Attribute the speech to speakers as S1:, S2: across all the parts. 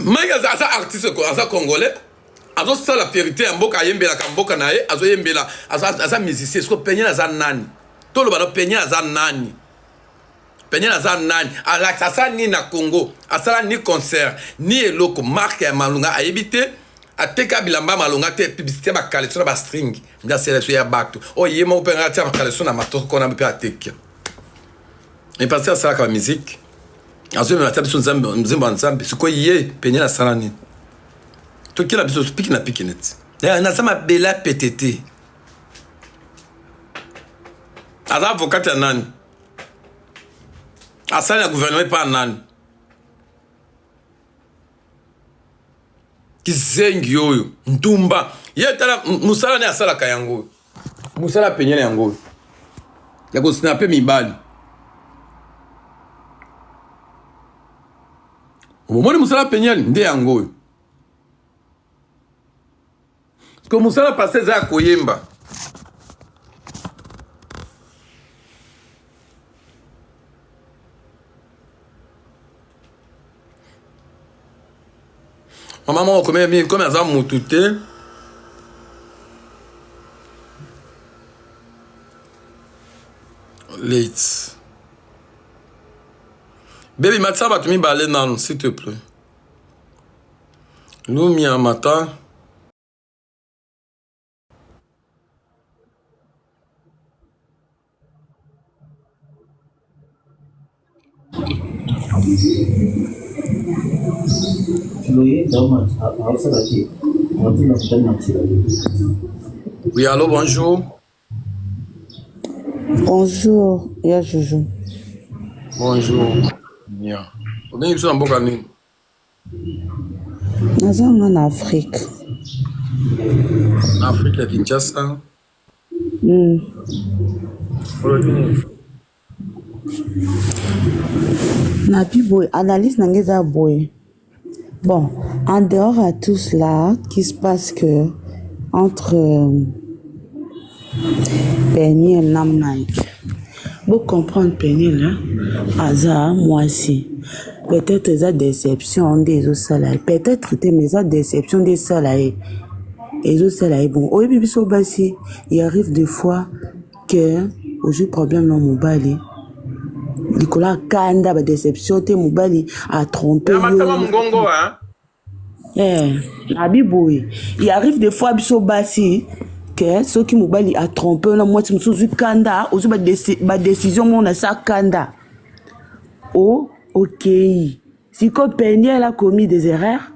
S1: Mike aza, aza artiste aza congolais azosala verité ya mboka ayembelaka mboka na ye azoyembela aza, aza musicien siko peniel aza nani toloba no peniel aza nani peniel aza nani alakisa asala nini na congo asala ni concert ni eloko marke ya malunga ayebi te ateka bilamba malonga te publicité bakaleso na bastring nde asala biso ya bato oyo ye moko mpe ngai atia bakaleso na matoko na mpe ateki mais parce asalaka bamusike azomema ata biso nzembo ya nzambe sikoyo ye peniel asala nini tokela biso piki na piki neti eh, naza mabele ya pete te aza avocat ya nani asali na gouvernement epa ya nani kizengi oyo ndumba ye tala mosala ne asalaka yango mosala peniel yango oyo ya kosnape mibali omoni mosala peniel nde yango oyo ko mosala pase eza ya koyemba mama moko komemi mingi komi aza mutu te late bebi matisa bato mibale nanu s'il te plaît lumia mata Oui, allô, bonjour.
S2: Bonjour, ya Jojo.
S1: Bonjour. Nya. Obengi biso na mboka nini?
S2: Naza nga na Afrique.
S1: Na Afrique ya Kinshasa. Olobi nini?
S2: Nabi boye, analyse na nga eza boye. Bon, en dehors à tout cela qui se passe que entre euh, Peniel na Mike, bo comprendre Peniel hein, aza mwasi. Peut-être eza déception nde ezosala ye. Peut-être te mais eza déception nde esala ye. Ezosala ye bon. Oyebi biso basi, il arrive des fois que ozwi problème na mobali likolo ya kanda ba déception te mobali atrompe yo
S1: mongongo hein?
S2: Eh, nabi boye il arrive des fois biso basi ke soki mobali atrompe yo na mwasi mosusu ozwi kanda ozwi badécision moko na sa kanda o okei sikoyo peniel a commis des erreurs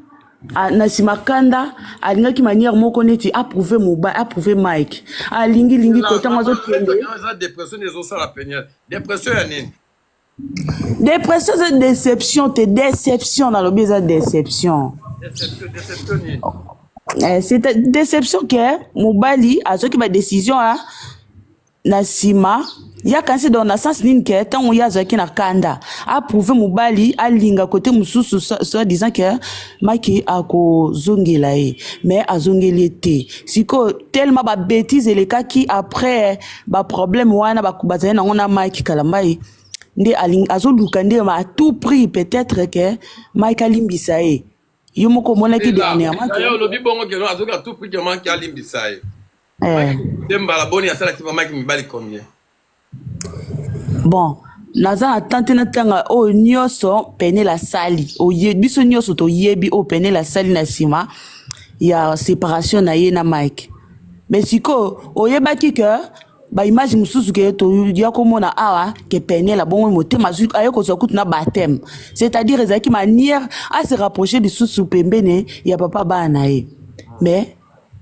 S2: Ah, na nsima kanda alingaki manière moko neti approuve mobali approuve mike alingi lingi kotango azokende
S1: eza depression nde ezosala peniel depression ya nini
S2: depression eza déception te déception nalobi eza déception
S1: déception déception nini
S2: eh, c'est déception ke mobali azwaki badécision ah, Na sima ye akanisi donc na sens nini ke tango ye azalaki na kanda a prouver mobali alinga cote mususu soit disant ke Mike akozongela ye mais azongeli ye te sikoyo tellement ba betises elekaki après ba problème wana bazali nango na Mike Kalambayi nde azoluka nde à tout prix peut-être ke Mike alimbisa ye yo moko omonaki dernièrement
S1: ke olobi bongo ke azoki à tout prix ke Mike alimbisa ye
S2: Eh.
S1: Te mbala boni asalaki mama ki mibali combien?
S2: Bon, naza na temps te natanga oyo nyonso Peniel asali. Oye biso nyonso toyebi oyo Peniel asali na nsima ya separation na ye na Mike. Mais sikoyo oyebaki que ba image mosusu ke toya komona awa ke Peniel abongo motema azwi aye kozwa kutu na baptême. C'est-à-dire ezalaki manière a se rapprocher lisusu pembeni ya papa bana na ye. Mais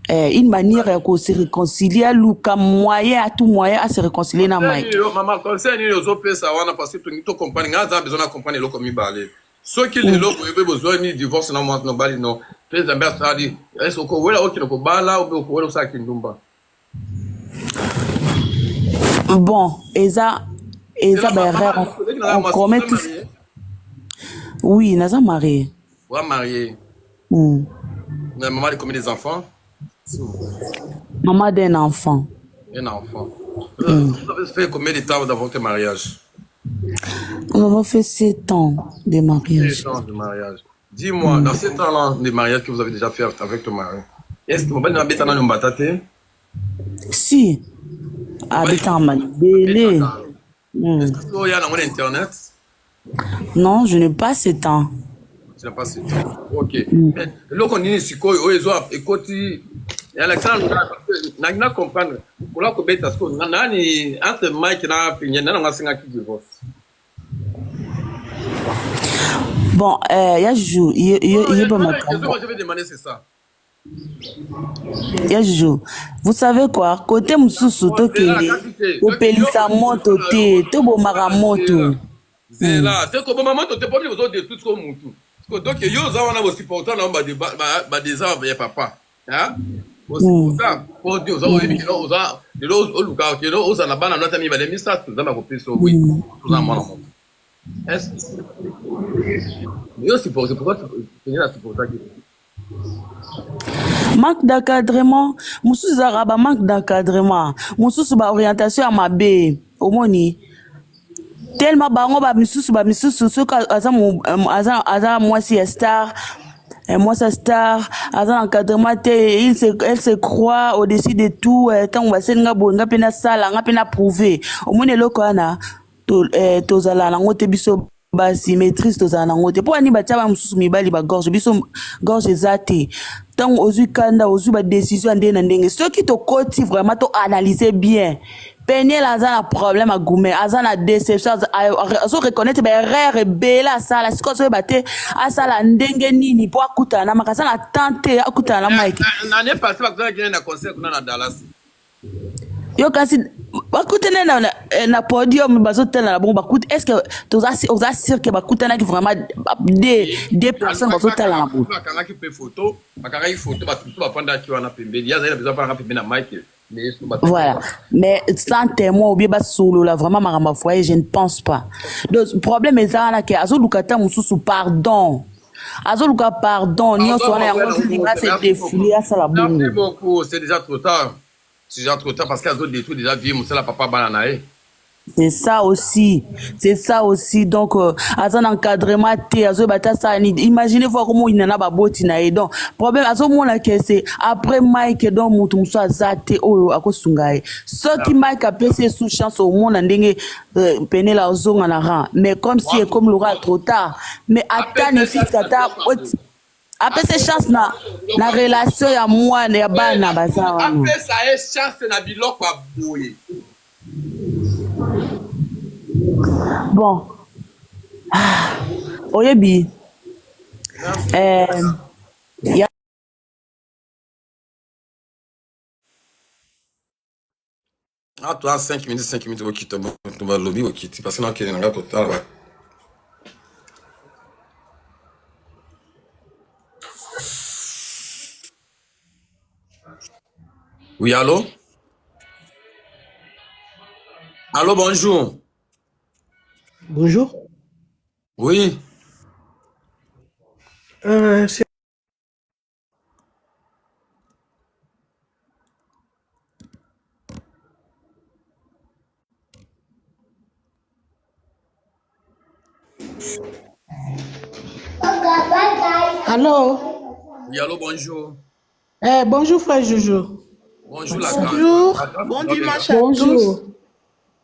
S2: eh, une manière ya ko se réconcilier aluka moyen à tout moyen à se réconcilier na Mike.
S1: Mama conseil nini ozopesa wana parce que tolingi to comprendre ngai aza besoin na comprendre eloko mibale soki lelo boye mpe bozwa nini divorce na mwasi mobali no mpe nzambe asali ese okowela okende kobala obe okowela osala kindumba
S2: bon eza eza ba erreur on commet tous oui naza marié
S1: Oza marié Mais maman de combien des enfants
S2: Maman d'un enfant.
S1: Un enfant. Vous avez fait combien de temps dans votre mariage
S2: Nous avons fait 7 ans de mariage.
S1: 7 ans de mariage. Dis-moi, dans ce temps-là de mariage que vous avez déjà fait avec ton mari, est-ce que mobali na abeta nanu mbata te?
S2: Si, abetaka mabele.
S1: Est-ce que oya nango na internet?
S2: Non, je n'ai pas ce temps.
S1: Tu n'as pas ce temps. Ok. Mais eloko nini sikoyo oyo ezwa ekoti Alexandre parce que na na comprendre kola kobeta sikoyo nani entre Mike na Peniel nani asengaki divorce?
S2: Bon, ya Juju, yeba makambo.
S1: Je vais demander c'est ça.
S2: Ya Juju, vous savez quoi? Côté mosusu tokende kopelisa moto te, tobomaka moto.
S1: Zela, te koboma moto te, po bino bozo détruire sikoyo mutu. Sikoyo donc yo oza wana bosupporta na ba désordre ya papa. Hein? Bosupporta po nde oza oyebi kino oza lelo oluka kino ozala na bana no ata mibale misato Nzambe akopesa yo oui oza na mwana moko. Est-ce yo supporte pourquoi tu na supportaki?
S2: Manque d'encadrement, mosusu ezalaka ba manque d'encadrement, mosusu ba orientation ya mabe, omoni tellement bango ba misusu ba misusu soki aza, aza, aza mwasi ya star, mwasi ya star aza na encadrement te, il se, elle se croit au-dessus de tout. Ntango basali nga boye, nga mpe nasala, nga mpe na prouve, omoni eloko wana tozala nango te. Biso basi, maîtrise tozala nango te. Mpo ani batia ba mosusu mibali bagorge, biso gorge eza te. Ntango ozwi kanda, ozwi badécision ya ndenge na ndenge. Soki tokoti vraiment toanalyse bien, Peniel aza na problème agume, aza na déception, azo reconnaître baerreur ebele asala. Sikoyo azoyeba te asala ndenge nini mpo akutana na Mike. Aza na temps te akutana na Mike.
S1: L'année passée bakutanaki na concert kuna na Dallas.
S2: Yo kasi bakutani na podium, bazotala na bongo bakuti. Est ce que toza oza sûr que bakutanaki vraiment deux personnes bazotala na boye?
S1: Bakangaki mpe photo, bakangaki photo, bato mosusu bafandaki wana pembeni, ye azali na besoin afandaka pembeni na Mike.
S2: Voilà, mais sans témoin ou bien basolola vraiment makambo ya foyer, je ne pense pas. Donc problème eza wana ke azoluka ata mosusu pardon, azoluka pardon nyonso wana, yango azolinga se défoule, asala
S1: Merci
S2: bongo.
S1: beaucoup. C'est déjà trop tard, c'est déjà trop tard parce qu'azo détruire déjà vie mosala papa bana na ye.
S2: C'est ça aussi, c'est ça aussi. Donc aza na encadrement te, azoyeba te asala nini. Imaginez voir comment oyina na baboti na ye. Donc problème, azomona ke c'est après Mike, donc moto mosusu aza te oyo akosunga ye. Soki Mike apesi ye sous chance, omona ndenge Peniel azonga na rang, mais comme si ekomi lokola trop tard. Mais ata ne fixe ata apesi chance na relation ya mwana ya bana baza wana.
S1: Apesa ye chance na biloko ya boye.
S2: Bon, ah, oyebi ya
S1: Ah, toi, 5 minutes, 5 minutes, okita, balobi okiti, parce que nakende nanga kotala ba. Oui, allô? Allô, bonjour.
S3: Bonjour.
S1: Oui.
S3: Allô?
S1: Oui, allô, bonjour.
S3: Eh, bonjour frère Joujou.
S1: Bonjour la grande.
S4: Bonjour,
S1: La grande,
S4: bon
S1: la
S4: dimanche
S1: grande.
S4: à
S3: Bonjour.
S4: tous.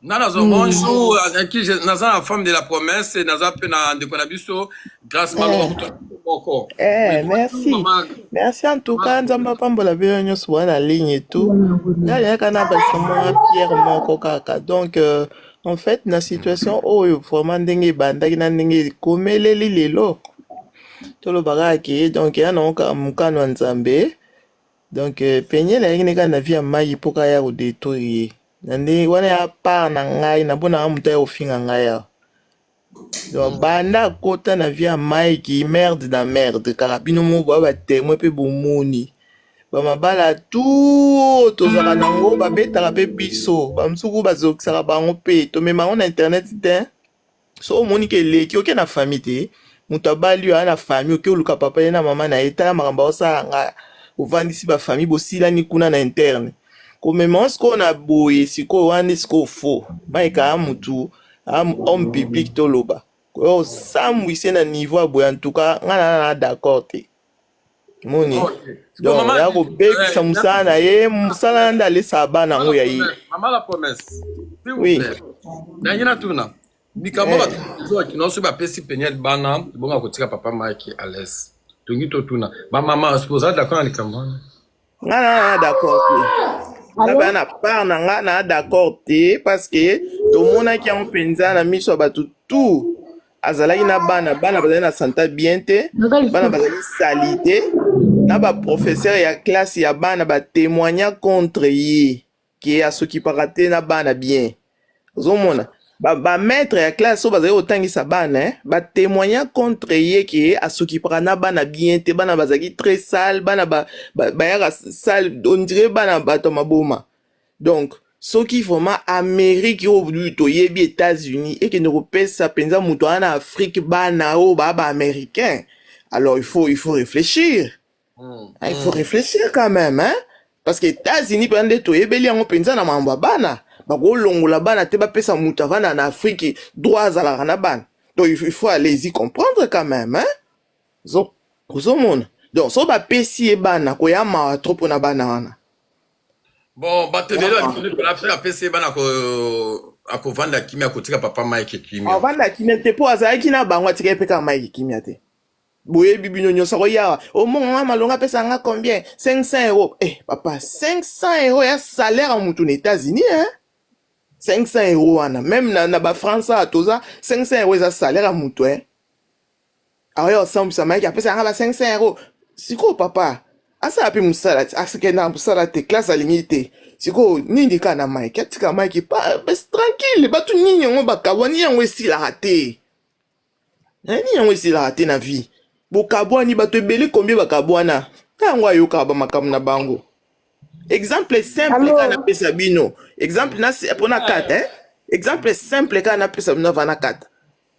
S1: Nana zo, bonjour. Qui naza la femme de la promesse, naza pe na ndeko na biso Grâce Maloba
S4: Eh,
S1: kutu moko.
S4: eh,
S1: Oui, bonjour
S4: merci.
S1: maman.
S4: Merci en tout cas, Nzambe apambola bino nyonso wana na ligne et tout. Nga nayaka na bakisa mwa pierre moko kaka. Donc en fait na situation oyo vraiment ndenge ebandaki na ndenge ekomeleli lelo, toloba kaka ke donc ya nango kaka mokano ya Nzambe. Donc Peniel ayaki ne kaka na vie ya Mike mpo kaka ya kodétruire ye. Na ndenge wana ya part na ngai, nabonaka moto aya kofinga ngai awa. Donc banda akota na vie ya Mike, merde na merde kaka. Bino moko boya batémoin mpe bomoni bamabala tu tozalaka nango, babetaka mpe biso, bamosuku bazokisaka bango mpe tomema yango na internet te. So omoni ke eleki, oke na famille te, moto abali oyo aya na famille, oke oluka papa ye na mama na ye, tala makambo aosala nga, ovandisi bafamille, bosilani kuna na interne. Komema ngo sikoyo na boye, sikoyo wana nde sikoyo faux. Mike aya mutu homme public, toloba. Osambwisi ye na niveau ya boye, en tout cas nga na na d'accord te. Moni donc ya kobebisa mosala na ye, mosala na nde alesaka bana yango ya ye.
S1: Mama la promesse.
S4: Oui.
S1: Nangi natuna likambo bato ezwaki nyonso bapesi Peniel bana ebonga kotika papa Mike à l'aise. Tongi totuna bamama, ozala d'accord na likambo wana?
S4: Nga na d'accord te. Nga baya na part na nga, na d'accord te, parce que tomonaki yango mpenza na miso ya bato tout. Azalaki na bana, bana bazali na santa bien te, bana bazali sali te. Na baprofesseur ya classe ya bana batémoigna contre ye ke asokipaka te na bana bien. Ozomona bamaître ya classe oyo bazali kotangisa bana, batémoigna contre ye ke asokipaka na bana bien te. Bana bazalaki très sale, bana bayaka sale, on dirait bana bato ya maboma. Donc soki vraiment Amérique oyo toyebi, États-Unis, ekende kopesa mpenza moto wana na Afrique bana oyo baa baaméricain, alors il faut réfléchir. Ah, il faut réfléchir quand même, hein? Parce que États-Unis mpenza nde toyebeli yango mpenza na makambo ya bana. Bakolongola bana te, bapesa moto avanda na Afrique droit azalaka na bana. Donc il faut aller-y comprendre quand même, hein? Ozomona, donc so bapesi ye bana, koya mawa trop mpona bana wana.
S1: Bon, bato ebele babikoni apesi ye bana, akovanda kimia, akotika papa Mike kimia.
S4: Avanda kimia te, mpo azalaki na bango, atikaki mpe kaka Mike kimia te. Boyebi bino nyonso, akoyawa omongo nga malonga apesa nga combien? 500 euros. Eh papa, 500 euros ya salaire ya mutu na États-Unis, hein? 500 euros wana, même na bafrance awa toza, 500 euros eza salaire ya mutu, hein? Aoya osambwisa Mike, apesa nga ba 500 euros. Sikoyo papa asala mpe mosala te, asekende na mosala te, classe alingi te. Sikoyo nini kaka na Mike? Atika Mike tranquille. Bato nini yango bakabwani, yango esilaka te. Nini yango esilaka te na vie? Bokabwani, bato ebele combien bakabwana ta yango, ayokaka bamakambo na bango. Exemple simple kaka napesa bino exemple mpona kata, eh? Exemple simple kaka napesa bino ava na kata.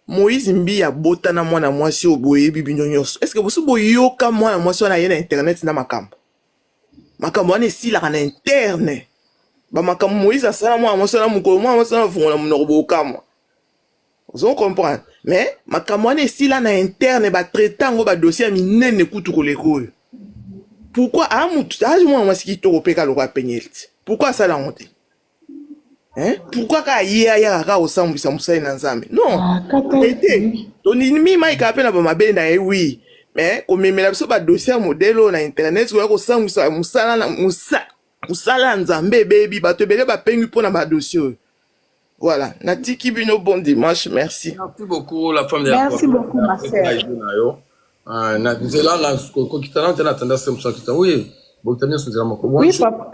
S4: Moïse Mbi abota na mwana mwasi oyo boyebi bino nyonso. Est-ce boso boyoka mwana mwasi wana aye na internet na makambo? Makambo wana esilaka na interne. Bamakambo Moïse asala mwana mwasi wana, mokolo mwana mwasi wana afungola monoko, bokamwa. Ozo comprendre? Mais makambo wana esila na interne, batraite yango badossier ya minene kutu koleka oyo. Pourquoi aa mutu azi mwana mwasi kitoko mpe kaloka Peniel ti? Pourquoi asala yango te, hein? Pourquoi kaka ye ayaka kaka kosambwisa mosali na Nzambe? Non ete tondimi Mike mpe na bamabe na ye, oui, mais komemela biso badossier ya modèle oyo na internet, koya kosambwisa mosala na mosala ya Nzambe, ebebi. Bato ebele bapengwi mpona badossier oyo. Voilà, natiki bino. Bon dimanche, merci.
S1: Merci beaucoup, la femme de la
S3: Merci beaucoup, ma sœur.
S1: Na yo. Ah, na nzela na kokita na te, na tanda se mosu akita. Oui, bokita nyonso nzela moko.
S3: Oui, papa.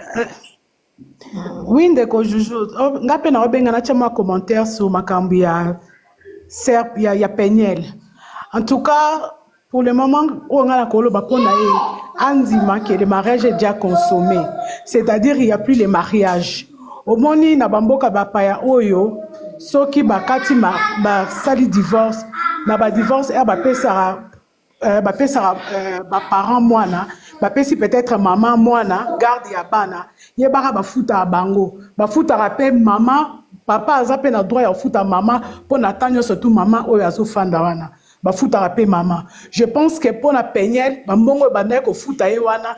S3: Oui, ndeko Juju. Oh, nga mpe naobenga, natia mwa commentaire sur makambo ya sœur ya Peniel. En tout cas, pour le moment oyo nga na koloba mpo na ye, andima que le mariage est déjà consommé, c'est-à-dire il y a plus le mariage. Omoni, na bamboka bapaya oyo, soki bakati basali divorce, na badivorce ere bapesaka baparent mwana, bapesi peut-être mama mwana garde ya bana, yebaka bafutaka bango, bafutaka mpe mama. Papa aza mpe na droit ya kofuta mama mpo na temps nyonso tu mama oyo azofanda wana, bafutaka mpe mama. Je pense que mpo na Peniel, bambongo oyo bandaki kofuta ye wana,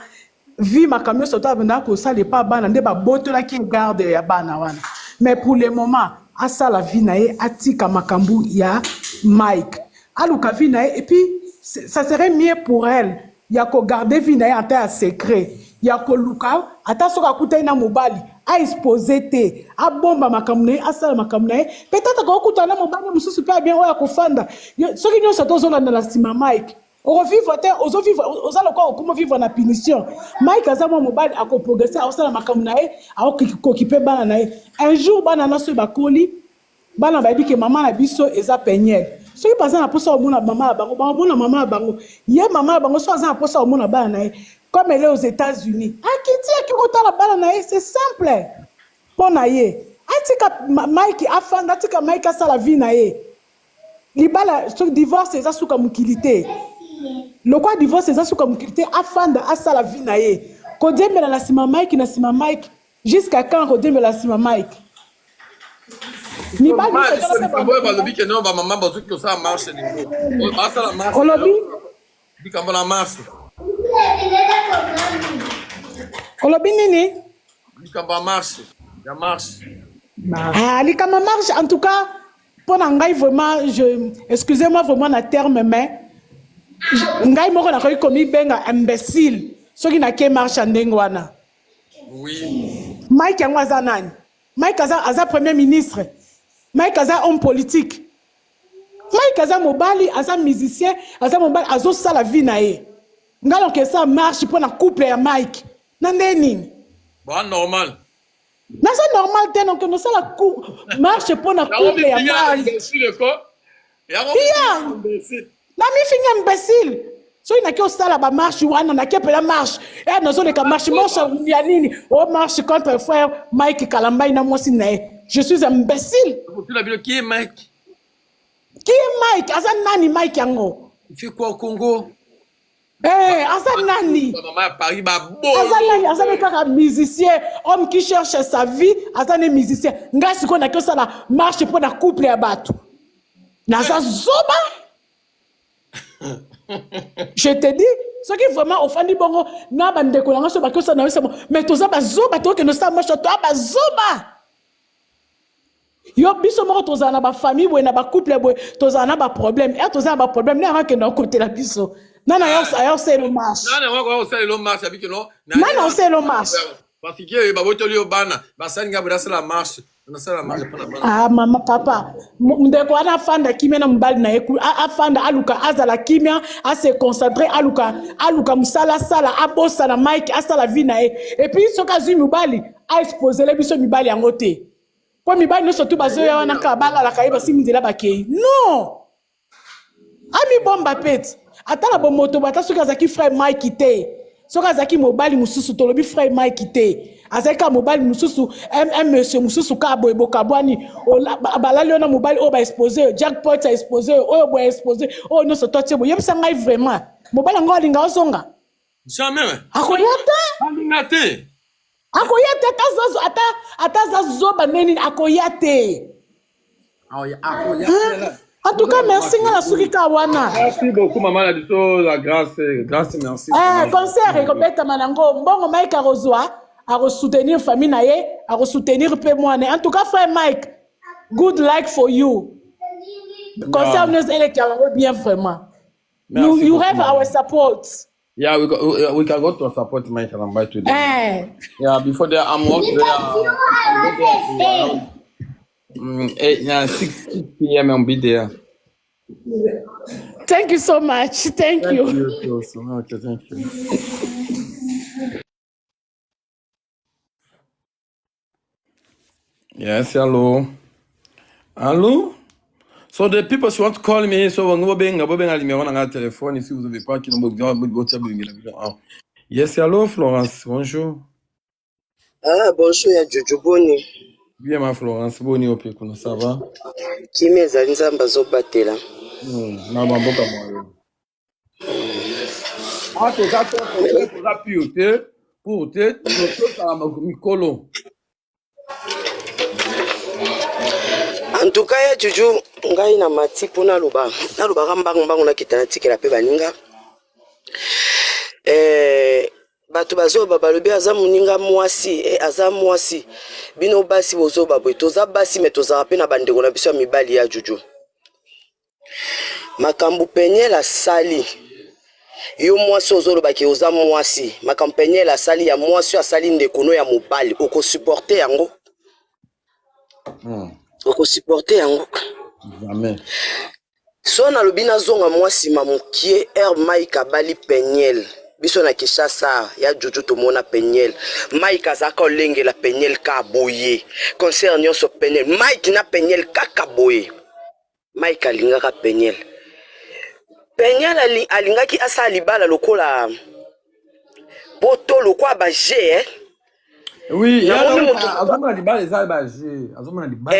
S3: vi makambo nyonso to abandaka kosala epa bana, nde babotolaki ye garde ya bana wana. Mais pour le moment, asala vie na ye, atika makambo ya Mike, aluka vie na ye. Et puis ça serait mieux pour elle ya kogarde vie na ye ata ya secret, ya koluka ata soki akutani na mobali, aexpose te, abomba makambo na ye, asala makambo na ye. Peut-être akokutana na mobali mosusu mpe abien oyo akofanda. Soki nyonso tozolanda na nsima Mike, okovivre te, ozovivre, oza lokola okoma vivre na punition. Mike aza mwa mobali, akoprogresse, akosala makambo na ye, akokipe bana na ye. Un jour bana na soki bakoli, bana bayebi ke mama na biso eza Peniel. Soki baza na mposa komona mama na bango, bakomona mama na bango. Ye mama na bango, so aza na mposa komona bana na ye, comme elle est aux États-Unis, akiti, aki kotala bana na ye. C'est simple mpo na ye. Atika Mike afanda, atika Mike asala vie na ye. Libala soki divorce eza suka mokili te. Lokwa divorce eza suka mokili te, afanda, asala vie na ye. Kodiembela na nsima Mike, na nsima Mike, jusqu'à quand kodiembela na nsima Mike? Mibali
S1: Mama,
S3: nyonso tala mpe
S1: likambo oyo
S3: bango.
S1: balobi ke no bamama bazoki kosala marche lelo. Oyo basala marche
S3: Olobi?
S1: lelo. Likambo na marche.
S3: Olobi nini?
S1: Likambo ya marche. Ya marche.
S3: Ah, likambo marche en tout cas mpo na ngai vraiment je excusez-moi vraiment na terme mais ngai moko nakoki komibenga imbécile soki nake marche ya ndenge wana.
S1: Oui.
S3: Mike yango aza nani? Mike aza, aza premier ministre. Mike aza homme politique. Mike aza mobali, aza musicien, aza mobali azosala vie na ye. Ngai nakoki esala marche mpo na couple ya Mike. Na nde nini?
S1: Ba normal.
S3: Naza normal te donc nosala marche mpo na couple ya Mike. Pia! Na mifinga imbécile. Soki nake osala ba marche wana nake mpela marche e nazoleka marche marche ya nini o marche contre frère Mike Kalambay na mwasi na ye. Je suis imbécile.
S1: Tuna bino qui est Mike?
S3: Qui est Mike? Aza nani Mike yango?
S1: Il fait quoi au Congo?
S3: Eh, aza nani?
S1: Mama ya Paris ba
S3: aza nani? Aza ne kaka musicien, homme qui cherche sa vie, aza ne musicien. Ngai sikoyo nake osala marche mpo na couple ya bato. Naza zoba. Je te dis, soki vraiment ofandi bongo na bandeko na nga so bake osala na yo mais toza bazoba, tokende osala marche, toza bazoba. Yo biso moko tozala na bafamille boye na bacouple boye, tozala na baproblème e tozala na baproblème nde yango akenda kokotela biso nani aya osala marche?
S1: Nani yango osala elo marche abiki no?
S3: Nani osala elo marche?
S1: Parce que babotoli yo bana basali ngai nasala marche, nasala marche mpona bana.
S3: Ah mama papa, ndeko wana afanda kimia na mobali na ye, afanda aluka azala kimia, ase concentre, aluka aluka mosala asala, abosana Mike, asala vie na ye. Et puis soki azwi mobali, aexposele biso mibali yango te, mpo mibali nyonso tu bazoya wana kaka balalaka ye, basimi nzela bakei. Non, amibomba pete ata na bomoto ata soki azalaki frère Mike te, soki azalaki mobali mosusu, tolobi frère Mike te, azalaki kaka mobali mosusu, un monsieur mosusu kaka boye, bokabwani, balali yo na mobali oyo baexpose oyo jackpot aexpose oyo oyo boye aexpose oyo nyonso to tie boye, yebisa ngai vraiment, mobali yango alinga ozonga?
S1: Jamais.
S3: Akoya te.
S1: Alinga te.
S3: Akoya te, ata aza ata ata aza zoba ndenge nini, akoya te.
S1: Akoya.
S3: En tout cas, merci, nga nasuki kaka wana.
S1: Merci beaucoup, maman na biso, la grâce, grâce, merci.
S3: Eh, concert ekobetama nango, mbongo Mike akozwa, akosoutenir famille na ye, akosoutenir mpe mwana. En tout cas, frère Mike, good luck for you. Concert nyonso eleka yango bien vraiment.
S1: Merci
S3: You, you
S1: beaucoup,
S3: have
S1: maman.
S3: our support.
S1: Yeah, we can go to support Mike Kalambay today.
S3: Eh.
S1: Yeah, before that, I'm working there. I'm go there around 8, yeah, 6 p.m. I'll be there.
S3: Thank you so much. Thank
S1: Thank
S3: you.
S1: you also. Okay, thank you. Yes, hello. Allô? So the people who want to call me, so bango benga bobenga numéro na nga téléphone si vous avez pas qui no. Yes, hello Florence, bonjour.
S5: Ah, bonjour ya Jojo, boni?
S1: Bien ma Florence, boni ope kuna, ça va?
S5: Kimia ezali, Nzambe azobatela.
S1: Na bamboka mwa. Ah, toza toza pure te pour te tozala mikolo.
S5: En tout cas ya Jojo, ngai na mati mpo naloba, nalobaka mbangu mbangu, nakita natikela mpe baninga. Bato bazoba balobi aza moninga mwasi, aza mwasi. Bino basi bozoba boye, toza basi me tozalaka mpe na bandeko na biso ya mibali ya Jojo. Makambo Peniel asali, yo mwasi ozolobaki oza mwasi, makambo Peniel asali ya mwasi oyo asali ndeko no ya mobali, okosupporte yango? Okosupporte yango?
S1: Jamais.
S5: So nalobi nazonga mwa nsima mokie, air Mike abali Peniel, biso na Kinshasa ya Jojo tomona Peniel. Mike azalaka olengela Peniel ka boye, concert nyonso Peniel, Mike na Peniel kaka boye. Mike alingaka Peniel. Peniel alingaki asala libala lokola poto, lokola ba G, eh?
S1: Oui,
S5: Namoni moto
S1: azomona libala eza ba G, azomona libala.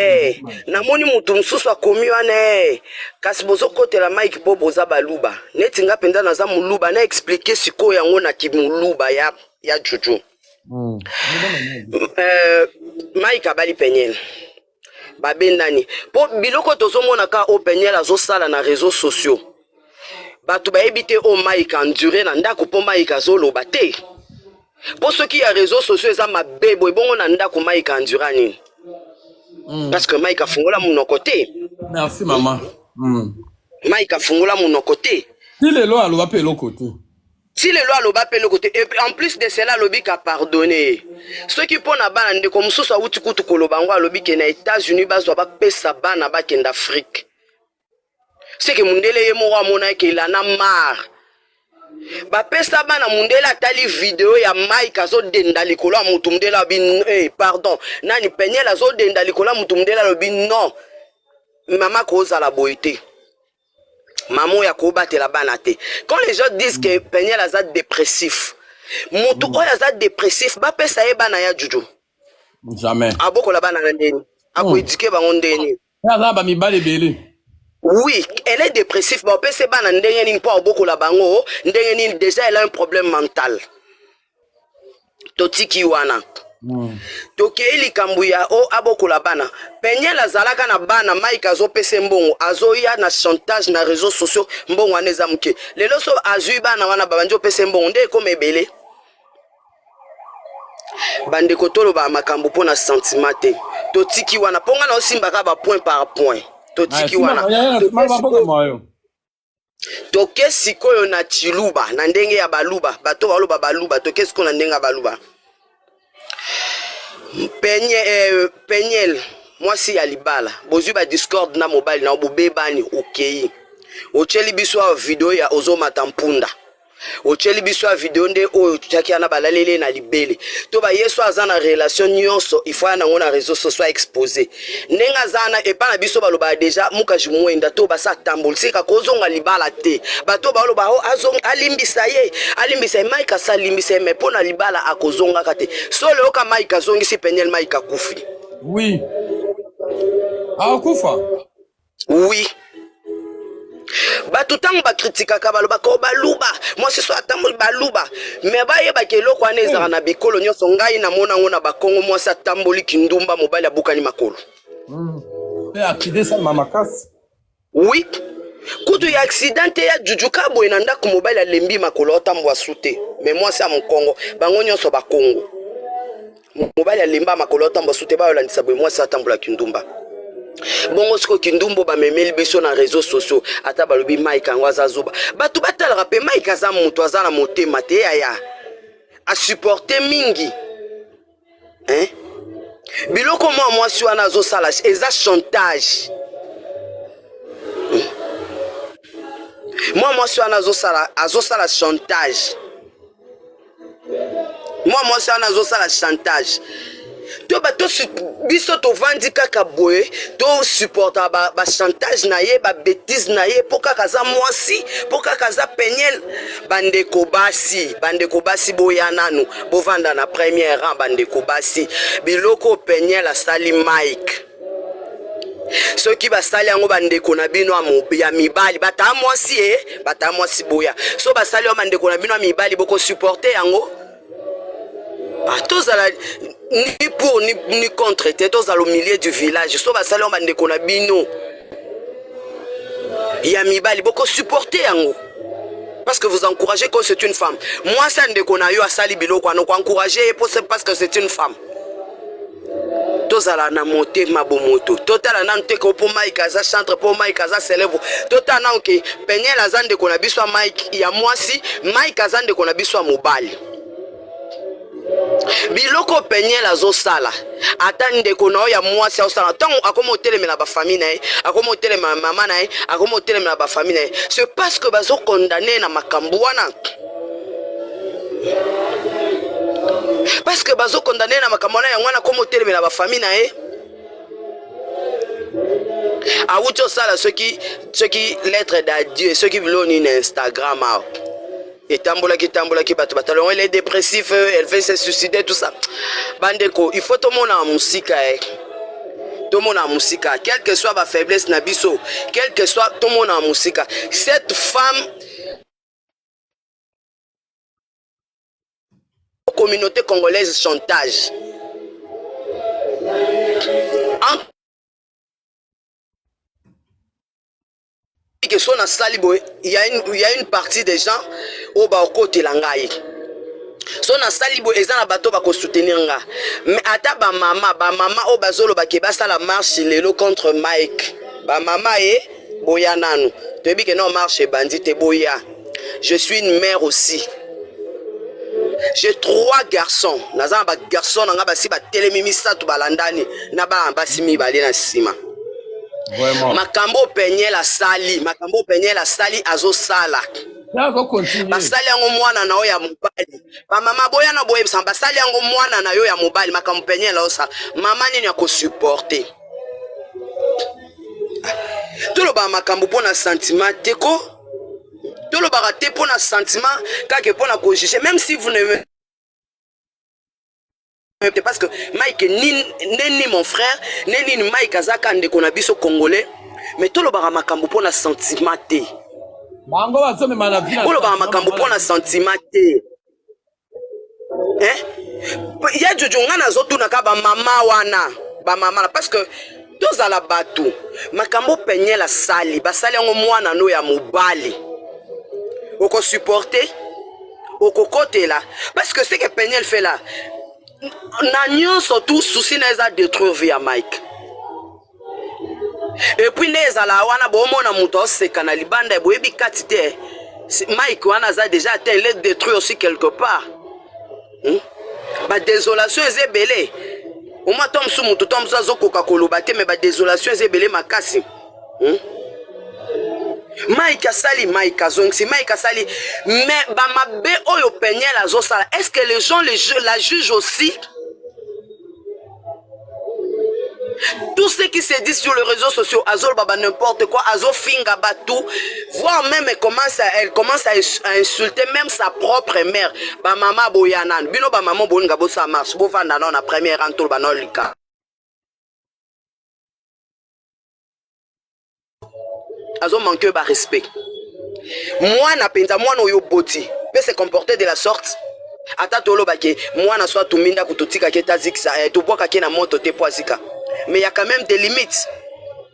S5: Namoni moto mosusu akomi wana, kasi bozokotela Mike mpo boza baluba. Neti nga mpenza naza moluba, na explike sikoyo yango na kimoluba ya Jojo. Mike abali Peniel. Babendani mpo biloko tozomona kaka oyo Peniel azosala na réseaux sociaux, bato bayebi te oyo Mike endure na ndako, mpo Mike azoloba te. Mpo soki ya réseaux sociaux eza mabe boye, bongo na ndako Mike endura nini? Parce que Mike afungola monoko te.
S1: Merci mama.
S5: Mike afungola monoko te.
S1: Ti lelo aloba mpe eloko te.
S5: Ti lelo aloba mpe eloko te. Et en plus de cela, alobi ka pardonne ye soki mpo na bana. Ndeko mosusu awuti kutu koloba yango, alobi ke na États-Unis bazwa bapesa bana bakende Afrique. Seke mundele ye moko amona eke elana mare bapesa bana. Mundele atali video ya Mike azodenda likolo ya mutu, mundele alobi hey, pardon, nani, Peniel azodenda likolo ya mutu. Mundele alobi non, mama kozala boye te, mama oyo akobatela bana te. Quand les gens disent que Peniel aza dépressif, mutu oyo aza dépressif, bapesa ye bana ya juju?
S1: Jamais.
S5: Abokola bana na ndeni? Akoéduquer bango ndeni?
S1: Ye aza na bamibali ebele.
S5: Oui, elle est dépressif, bapesa bana ndenge nini? Mpo abokola bango ndenge nini? Déjà elle a un problème mental. Totiki wana. Tokei likambo ya o abokola bana. Peniel azalaka na bana, Mike azopesa mbongo, azoya na chantage na réseaux sociaux. Mbongo wana eza moke. Lelo so azwi bana wana, babandi opesa mbongo nde ekoma ebele. Bandeko, toloba makambo mpo na sentiment te. Totiki wana mpo nga na osimbaka bapoint par point. Totiki wana. Toke sikoyo na Chiluba, na ndenge ya Baluba. Bato baloba Baluba, toke sikoyo na ndenge ya Baluba. Peniel, mwasi ya libala, bozwi badiscorde na mobali na bobebani, okei otyeli biso awa video ya ozomata mpunda, otyeli biso ya video nde oyo tiaki wana, balaleli ye na libele. To bayeso aza na relation nyonso, ifo aya nango na réseau sociaux, exposé ndenge aza wana. Epa na biso balobaka déjà mukaji mwenda to basa atamboli sika kozonga libala te. Bato baloba o alimbisa ye, alimbisa ye. Mike asa alimbisa ye, mais mpo na libala akozongaka te. So leyoka Mike azongisi Peniel, Mike akufi.
S1: Oui, akufa.
S5: Oui, bato ntango bakritikaka, balobaka o Baluba, mwasi so atamboli Baluba, me bayebaka eloko wana ezalaka na bikolo nyonso. Ngai namona yango na Bakongo, mwasi atamboli kindumba, mobali abukani makolo.
S1: Mpe accident esalema makasi.
S5: Oui, kutu ya accident te, ya jujuka boye na ndako, mobali alembi makolo, otambwa su te. Me mwasi ya mokongo, bango nyonso Bakongo, mobali alemba makolo, otambwa su te, bayolandisa boye, mwasi atambola kindumba. Bongo sikoyo kindumbo bamemeli biso na réseaux sociaux. Ata balobi Mike yango aza zoba, bato batalaka mpe Mike aza moto aza na motema te, yaya asupporte mingi, hein? Biloko mwa mwasi wana azosala eza chantage. Mwa mwasi wana azosala chantage. Mwa mwasi wana azosala chantage. To bato biso tovandi kaka boye, tosupporta bachantage ba na ye, babêtises na ye, mpo kaka aza mwasi, mpo kaka aza Peniel. Bandeko basi, bandeko basi, boya nanu bovanda na première rang. Bandeko basi, biloko Peniel asali Mike, soki basali yango bandeko na bino ya mibali, bataa mwasi e bataa mwasi, boya so basali yango bandeko na bino ya mibali, bokosupporte yango? Ah, tozala ni pour ni contre te, tozala au milieu du village. So basali yango bandeko na bino ya mibali, bokosupporte yango? Parce que vous encouragez que c'est une femme. Mwasi ya ndeko na yo asali biloko wana, okoencourage ye parce que c'est une femme? Tozala na motema bomoto. Totala nanu te ke mpo Mike aza chantre, mpo Mike aza célèbre. Totala nanu ke Peniel aza ndeko na biso ya Mike ya mwasi, Mike aza ndeko na biso ya mobali. Biloko Peniel azosala, ata ndeko na yo ya mwasi azosala, ntango akoma otelemela bafamille na ye, akoma otelemela mama na ye, akoma otelemela bafamille na ye, c'est parce que bazokondane na makambo wana, parce que bazokondane na makambo wana. Yango wana akoma otelemela bafamille na ye. Awuti osala soki lettre d'adieu, soki biloko nini na Instagram awa, etambolaki etambolaki, bato batala yango, elle est dépressif, elle veut se suicider, tout ça. Bandeko, il faut tomona mosika e tomona mosika, quelle que soit bafaiblesse na biso, quelle que soit, tomona mosika. Cette femme, communauté congolaise, chantage. ke so nasali boye, il y a une partie des gens oyo bakotela ngai. So nasali boye, eza na bato bakosoutenir nga. Mais ata bamama, bamama oyo bazoloba ke basala marche lelo contre Mike, bamama ye boya nanu, toyebi ke no marche ebandi te, boya. Je suis une mère aussi, j'ai trois garçons. Naza na bagarçon na nga basi batelemi misato, balandani na bana basi mibale na nsima.
S1: Vraiment.
S5: Makambo Peniel asali, makambo Peniel asali, azosala,
S1: azocontinue.
S5: Basali yango mwana na yo ya mobali. Bamama boya na boyebisa, basali yango mwana na yo ya mobali. Makambo Peniel azosala, mama nini akosupporte? Tolobaka makambo mpo na sentiment te ko, tolobaka te mpo na sentiment kaka mpo na kojuge, même si vous ne, parce que Mike ni ne ni mon frère ne nini, Mike azaka ndeko na biso congolais, mais tolobaka makambo mpo na sentiment te.
S1: Bango bazomema na vie.
S5: Olobaka makambo mpo na sentiment te, hein? Ya Jojo, nga nazotunaka bamama wana, bamama na, parce que tozala bato. Makambo Peniel asali, basali yango mwana no ya mobali, okosupporte? Okokotela? Parce que ce que Peniel fait là, na nyonso tout souci na eza détruire vie ya Mike. Et puis nde ezala wana, bomona moto aoseka na libanda, boyebi kati te. Mike wana aza déjà atteint, il est détruit aussi quelque part, Badésolation eza ebele. Omwa to mosusu, moto to mosusu azokoka koloba te, mais badésolation eza ebele makasi, Mike asali, Mike azongisi, Mike asali, mais bamabe oyo Peniel azosala, est ce que les gens la jugent aussi? Tout ce qui se dit sur les réseaux sociaux, azoloba ba n'importe quoi, azofinga bato, voire même elle commence à insulter même sa propre mère. Bamama boya nanu, bino bamama bolinga bosala marche, bovanda nano na première rang, toloba nano lika azomanke barespect. Mwana mpenza, mwana oyo oboti mpe se comporter de la sorte? Ata tolobaki mwana so atumbi ndako, totikaki ete azikisa, tobwakaki na moto te mpo azika, mais y a quand même des limites,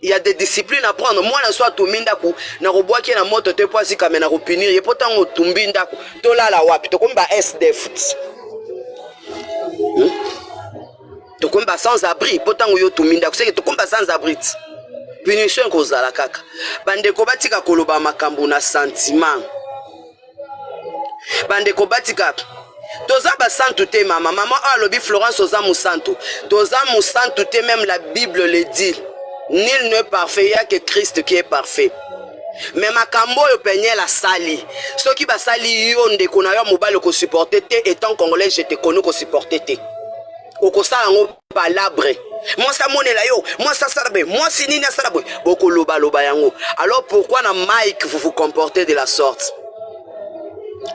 S5: il y a des disciplines à prendre. Mwana so atumbi ndako, nakobwaki ye na moto te mpo azika, mais nakopunir ye, mpo ntango otumbi ndako, tolala wapi? Tokomi ba SDF, Tokomi ba sans abri, mpo ntango yo otumbi ndako, seke tokomi ba sans abri. Ti punition ekozala kaka. Bandeko batika koloba makambo na sentiment. Bandeko batika, toza basantu te. Mama, mama oyo alobi Florence oza mosantu, toza mosantu te. Même la Bible le dit, nul n'est parfait, ya que Christ qui est parfait. Mais makambo oyo Peniel asali, soki basali yo ndeko na yo mobali, okosupporte te. Étant congolais, je te connais, okosupporte te, okosala yango palabre. Mwasi amonela yo, mwasi asala boye, mwasi nini asala boye, bokolobaloba yango. Alors pourquoi na Mike vous vous comportez de la sorte?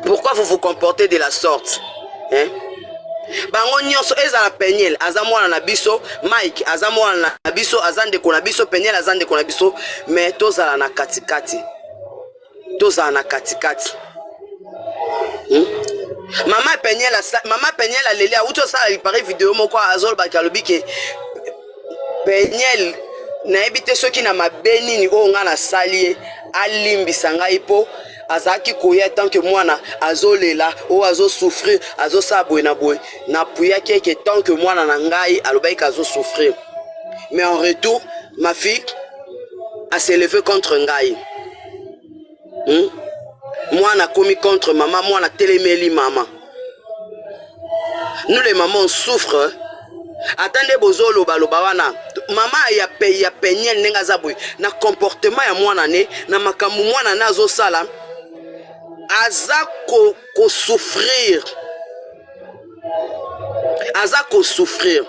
S5: Pourquoi vous vous comportez de la sorte, hein? Bango nyonso, ezala Peniel aza mwana na biso, Mike aza mwana na biso, aza ndeko na biso, Peniel aza ndeko na biso, mais tozala na katikati, tozala na katikati, Mama Peniel, mama Peniel aleli, awuti osala lipare video moko, azolobaki, alobi ke Peniel, nayebi te soki na mabe nini oyo ngai nasali ye, alimbisa ngai, mpo azalaki koya tant que mwana azolela, oyo azosouffrir, azosala boye na boye, napuyaki eke tant que mwana na ngai alobaki azosouffrir, mais en retour ma fille a s'élevé contre ngai, Mwana akomi contre mama, mwana telemeli mama. Nous les mamans, on souffre. Ata nde bozolobaloba wana, mama ya Peniel, ndenge aza boye na comportement ya mwana ne, na makambo mwana ne azosala, aza kosouffrir, aza kosouffrir.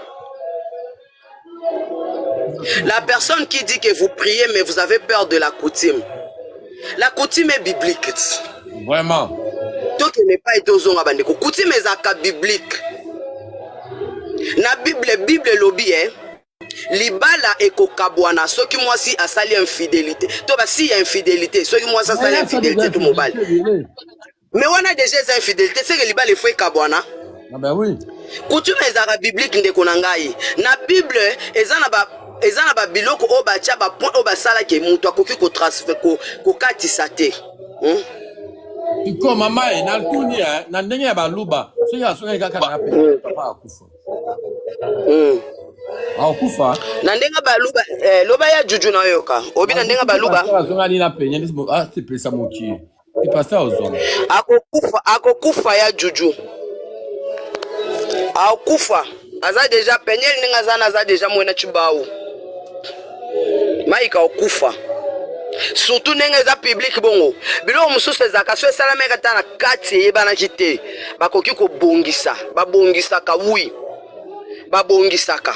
S5: La personne qui dit que vous priez mais vous avez peur de la coutume, la coutume est biblique.
S1: Vraiment.
S5: Tokende epai, tozonga bandeko. Coutume ezalaka biblique. Na Bible, Bible elobi, libala ekokabwana soki mwasi asali infidélité to basi ya infidélité, soki mwasi asali infidélité to mobali. Mais wana déjà eza infidélité, seke libala efo ekabwana.
S1: Ah ben oui.
S5: Coutume ezalaka biblique, ndeko na ngai. Na Bible eza na ba Eza na babiloko oyo batya bapoint oyo basalaki moto akoki kokatisa te,
S1: Sikoyo mama ye natuni eh, na ndenge ya baluba, soki asongaki kaka na pe papa akufa, akufa.
S5: Na ndenge baluba, eh, loba ya juju na yoka obi na ndenge baluba.
S1: Azongani na penye ndesi asepelisa mokili, pasteur ozonga.
S5: Akokufa, akokufa ya juju, akokufa. Aza deja Peniel ndenge aza na aza deja mwena chibau Mike akokufa, surtout ndenge eza public bongo. Biloko mosusu ezalaka so esalamaki ata na kati, eyebanaki te, bakoki kobongisa, babongisaka. Oui, babongisaka.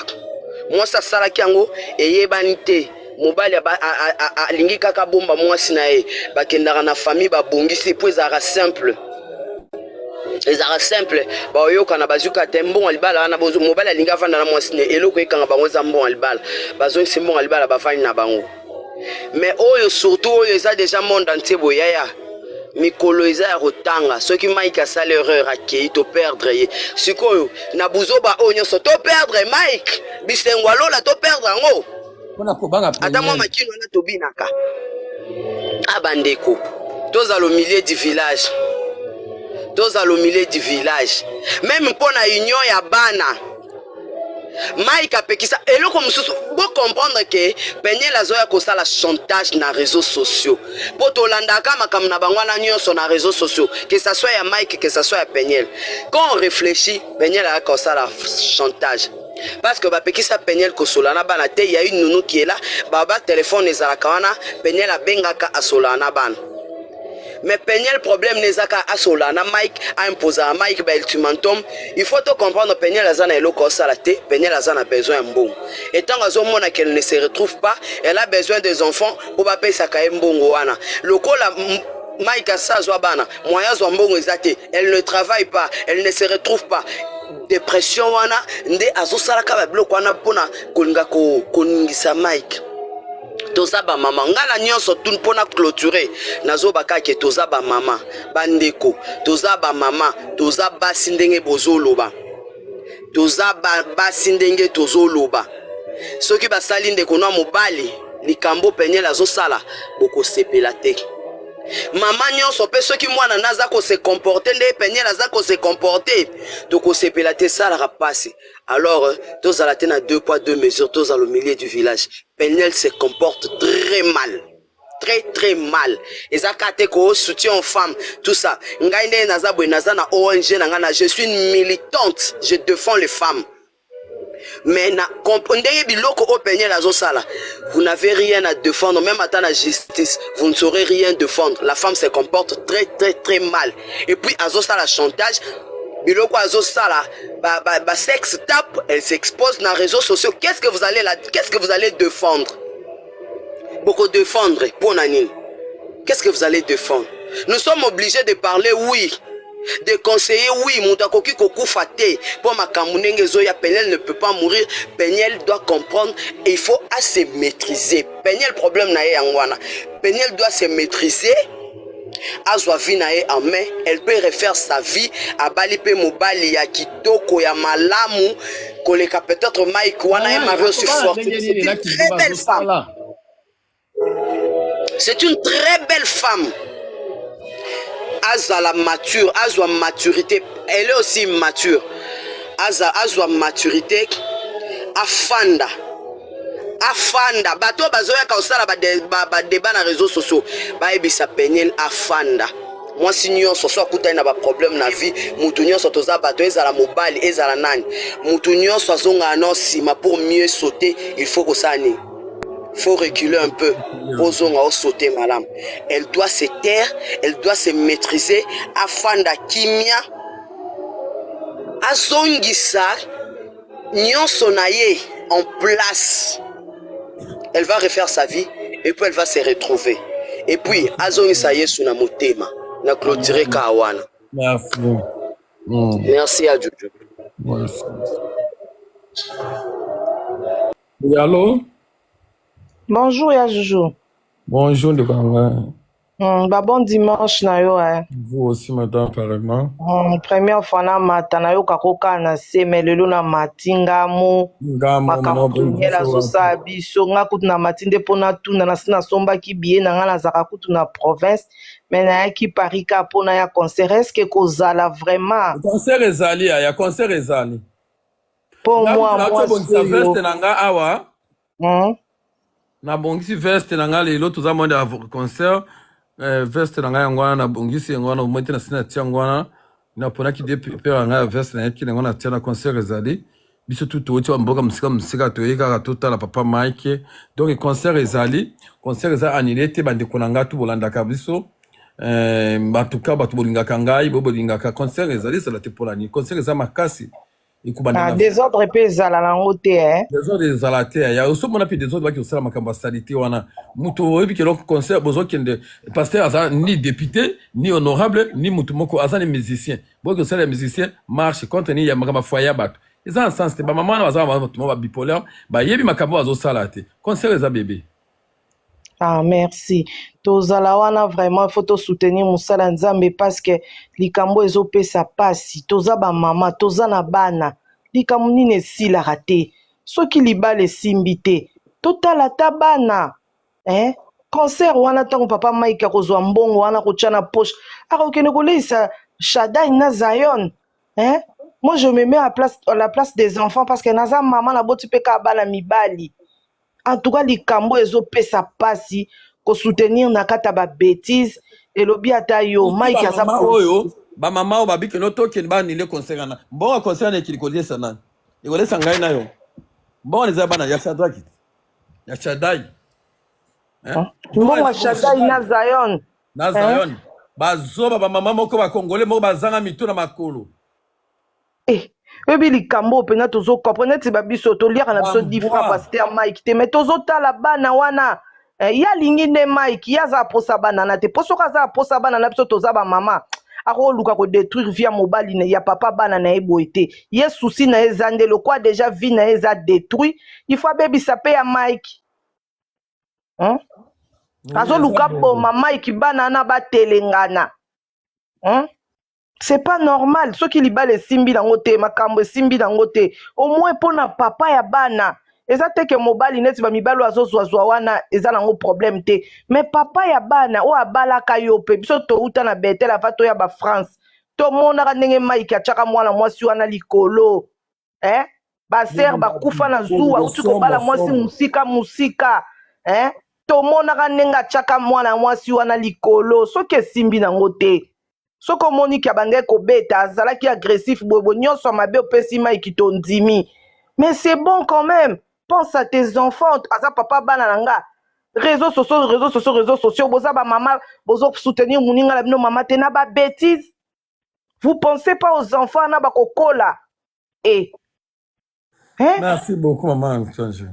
S5: Mwasi asalaki yango, eyebani te, mobali alingi kaka bomba mwasi na ye, bakendaka na famille, babongisi mpo ezalaka simple, ezalaka simple. Baoyokana, bazwika te mbongo ya libala wana. Mobali alingi avanda na mwasi ne, eloko ekanga bango eza mbongo ya libala. Bazongisi mbongo ya libala, bavandi na bango. Mais oyo, surtout oyo eza déjà monde entier boye, yaya, mikolo eza ya kotanga. Soki Mike asali erreur, akei, toperdre ye. Sikoyo na buzoba oyo nyonso, toperdre Mike, bisengo alola, toperdre yango.
S1: Mpona kobanga
S5: Ata mwa
S1: Peniel.
S5: Makino wana tobinaka. A bandeko, tozala au milieu du village, tozala au milieu du village, même mpo na union ya bana. Mike apekisa eloko mosusu. Bocomprendre ke Peniel azoya kosala chantage na réseaux sociaux, mpo tolandaka makambo na bango wana nyonso na réseaux sociaux, que ça soit ya Mike, que ça soit ya Peniel. Quand on réfléchit, Peniel ayaka kosala chantage parce que bapekisa Peniel kosola na bana te. Ya une nounou qui est là, baba telefone ezalaka wana, Peniel abengaka, asolaka na bana. Mais Peniel, problème ne ezaka asola na Mike, aimposaka Mike ba ultimatum. Il faut to comprendre, Peniel aza na eloko osala te. Peniel aza na besoin ya mbongo, et ntango azomona qu'elle ne se retrouve pas, elle a besoin des enfants mpo bapesaka ye mbongo wana. Lokola Mike asa azwa bana, moyen azwa mbongo eza te, elle ne travaille pas, elle ne se retrouve pas, dépression wana nde azosalaka babiloko wana mpona kolinga koningisa Mike. Toza bamama, nga na nyonso tu mpona clôturer, nazoba kaka toza bamama, bandeko, toza bamama, toza basi ndenge bozoloba, toza basi ndenge tozoloba. Soki basali ndeko na mobali likambo Peniel azosala, bokosepela te. Mama nyonso mpe, soki mwana na aza kose comporter nde Peniel aza kose comporter, tokosepela te, esalaka mpasi. Alors tozala te na deux poids deux mesures, tozala au milieu du village. Peniel se comporte très mal, très très mal. Eza kaka te ko soutien aux femmes, tout ça. Ngai nde naza boye, naza na ONG na ngai na, je suis une militante, je défends les femmes, mais na ndenge biloko oyo Peniel azosala, vous n'avez rien à défendre. Même ata na justice, vous ne saurez rien défendre. La femme se comporte très très très mal et puis azosala chantage, biloko azosala ba, ba, ba sex tape, elle s'expose na réseaux sociaux. Qu'est-ce que vous allez défendre? Boko défendre mpo na nini? Qu'est-ce que vous allez défendre? Nous sommes obligés de parler, oui, de conseiller, oui. Moto akoki kokufa te mpo makambo ndenge ezoya. Peniel ne peut pas mourir. Peniel doit comprendre et il faut à se maîtriser. Peniel, problème na ye yango wana. Peniel doit se maîtriser, azwa vie na ye en main. Elle peut refaire sa vie. Abali mpe mobali ya kitoko, ya malamu koleka peut-être Mike wana. Ye marie aussi forte, c'est une très belle femme, c'est une très belle femme. Azala mature, azwa maturité, elle est aussi mature. Aza azwa maturité, afanda, afanda. Bato oyo bazoyaka kosala badébats ba na réseaux sociaux, bayebisa Peniel afanda. Mwasi nyonso so akutani na baproblème na vie, mutu nyonso, toza bato, ezala mobali, ezala nani, mutu nyonso azongaka na nsima pour mieux sauter. Il faut kosala nini? Faut reculer un peu ozonga osauter malamu. Elle doit se taire, elle doit se maîtriser, afanda kimia, azongisa nyonso na ye en place. Elle va refaire sa vie et puis elle va se retrouver et puis azongisa Yesu na motema. Na clôturer ka wana.
S1: Merci.
S5: Merci à Juju.
S1: Merci. Oui, allô?
S6: Bonjour, ya Juju.
S1: Bonjour, ndeko na ngai.
S6: Ba bon dimanche na yo eh.
S1: Vous aussi madame pareillement.
S6: Première fois na mata nayoka ko kaka na se mais lelo na mati ngamo
S1: Ngamo
S6: makambo
S1: mama
S6: Peniel
S1: biso wapi.
S6: azosala biso nga kutu na mati nde mpo natuna nasi nasombaki billet na nga nazalaka kutu na province mais nayaki Paris kaka mpo naya concert est ce que kozala vraiment
S1: Concert ezali yaya, concert ezali.
S6: mpo
S1: Nga
S6: mwa
S1: kutu nauti
S6: mwasi
S1: obongisa
S6: oyo
S1: veste na nga awa. Nabongisi veste na nga lelo toza monde ya concert. Veste na ngai yango wana nabongisi yango wana omoi te na sina tia yango wana naponaki de pere ya ngai ya veste nayaki nango na tia na concert ezali biso tu towuti ba mboka mosika mosika toyei kaka totala papa Mike donc concert ezali concert eza annulé te bandeko na ngai tu bolandaka biso en tout cas bato bolingaka ngai bo bolingaka concert ezali ezala te mpona nini concert eza makasi ekobanda
S6: Ah,
S1: na
S6: désordre mpe ezala nango te eh.
S1: Désordre ezala te ya osomona mpe désordre baki kosala makambo ya salite wana moto oyebi ke donc concert bozokende pasteur aza ni député ni honorable ni motu moko aza ni musicien boki kosala ya musicien marche contre ni ya makambo ya foyer ya bato eza na sens te bamama wana baza bato moko babipolaire bayebi makambo bazosala te concert eza bebe.
S6: Ah, merci. Tozala wana vraiment faut to soutenir mosala Nzambe parce que likambo ezopesa pasi. Toza ba mama, toza na bana. Likambo nini esilaka te. Soki libala esimbi te, totala ata bana. Eh? Concert wana ntango papa Mike akozwa mbongo wana kotya na poche, akokende koleisa Shaddai na Zion. Hein? Moi je me mets à la place des enfants parce que naza mama naboti mpe kaka bana mibali. En tout cas likambo ezopesa pasi kosoutenir na kati ya ba bêtises elobi ata yo
S1: Surtout
S6: Mike aza
S1: bamama oyo bamama oyo babikeno tokende baanile concert wana mbongo concert wana ekili koliesa nani ekolesa ngai na yo mbongo eza bana ya Shadraki ya Shaddai
S6: Hein? Mbongo ya Shaddai na Zion
S1: na Zion bazoba bamama moko bakongole moko bazanga mito na makolo.
S6: Eh, oyebi likambo oyo mpenza tozo comprendre neti babiso toliaka na biso 10 francs pasteur Mike te mais tozotala bana wana eh, ye alingi nde Mike ye aza aposa bana na te mpo soki aza aposa bana na biso toza bamama akoluka kodétruire vie ya mobali ya papa bana na ye boye te ye souci na ye eza nde lokwa déjà vie na ye eza détruit il faut abebisa mpe ya Mike hmm? Azoluka boma Mike bana wana batelengana C'est pas normal soki libala esimbi nango te makambo esimbi nango te au moins mpona papa ya bana eza te ke mobali neti bamibali oyo azozwazwa wana eza nango problème te mais papa ya bana oyo abalaka yo mpe biso touta na Betel ava toya bafrance tomonaka ndenge Mike atiaka mwana mwasi wana likolo eh? Basere bakufa na zuwa uti kobala mwasi mosika mosika eh? Tomonaka ndenge atiaka mwana mwasi wana likolo soki esimbi nango te soki omoni ke abandaki kobeta azalaki agressif boyeboye nyonso ya mabe opesi Mike tondimi mais c'est bon quand même pense à tes enfants aza papa bana na nga réseaux sociaux réseaux sociaux réseaux sociaux boza bamama bozosoutenir moninga na bino mama te na babêtise vous pensez pas aux enfants na bakokola e
S1: hein? Merci beaucoup maman Ange.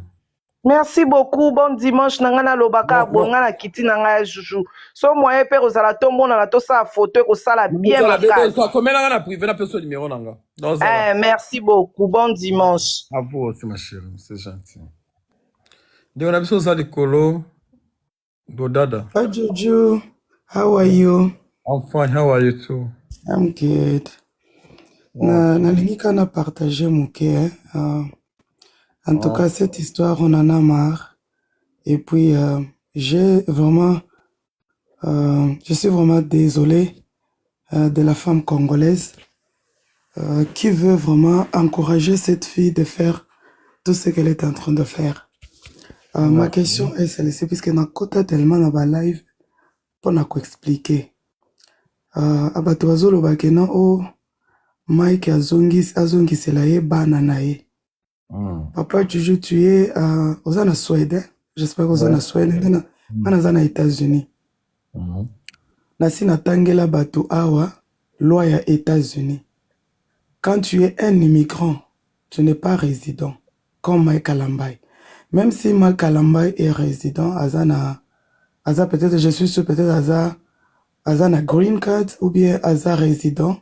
S6: Merci beaucoup bon dimanche na ngai nalobaka boye ngai na kiti na ngai ya juju so moyen mpe kozala tomonana tosala photo ekosala bien makasi.
S1: Komelanga na privé napesa numéro na nga.
S6: Eh, merci beaucoup bon dimanche.
S1: À vous aussi ma chérie, c'est gentil. Ndeko na biso oza likolo Bodada.
S7: Hi Juju, how are you?
S1: I'm fine, how are you too?
S7: I'm good. Na nalingi kaka na partager moke hein. En tout cas, cette histoire, on en a marre. Et puis, j'ai vraiment, je suis vraiment désolé de la femme congolaise qui veut vraiment encourager cette fille de faire tout ce qu'elle est en train de faire. Ma question est celle-ci, puisque nakota tellement na ba live mpona koexpliquer. Bato bazoloba ke non o Mike azongisela ye bana na ye. Papa Juju, tu es oza na Suède, hein? J'espère que oza na Suède. Nga naza na États-Unis. Nasi natangela bato awa loi ya États-Unis. Quand tu es un immigrant, tu n'es pas résident comme Mike Kalambay. Même si Mike Kalambay est résident, aza na aza peut-être, je suis sûr peut-être aza na green card ou bien aza résident,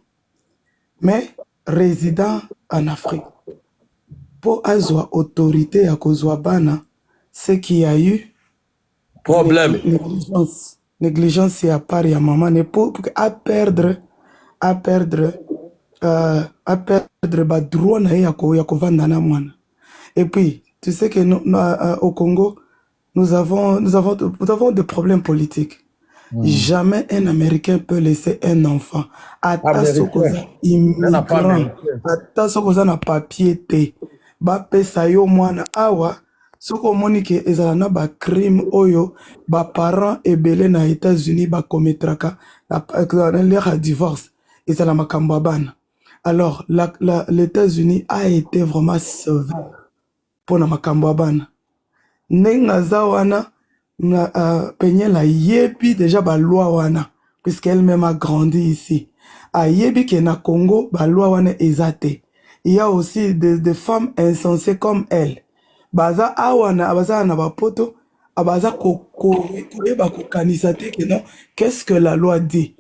S7: mais résident en Afrique. Po azwa autorité ya kozwa bana, ce qui a eu
S1: problème.
S7: Négligence. Négligence ya part ya mama ne po pour que a perdre a perdre a perdre ba droit na ye ya ko ya kovanda na mwana. Et puis tu sais que nous, au Congo nous avons des problèmes politiques. Jamais un Américain peut laisser un enfant. Ata soki oza immigrant, ata soki oza na papier te, bapesa yo mwana awa. Soki omoni ke ezala na bacrime oyo baparent ebele na États-Unis bakometraka na l'heure ya divorce, ezala makambo ya bana. Alors les États-Unis a été vraiment sévère mpona makambo ya bana. Ndenge aza wana na Peniel ayebi déjà baloi wana, puisqu'elle-même a grandi ici. Ayebi ke na Congo baloi wana eza te. Il y a aussi des femmes insensées comme elle, baza awa na baza na bapoto, baza koyeba kokanisa te ke non, qu'est-ce que la loi dit?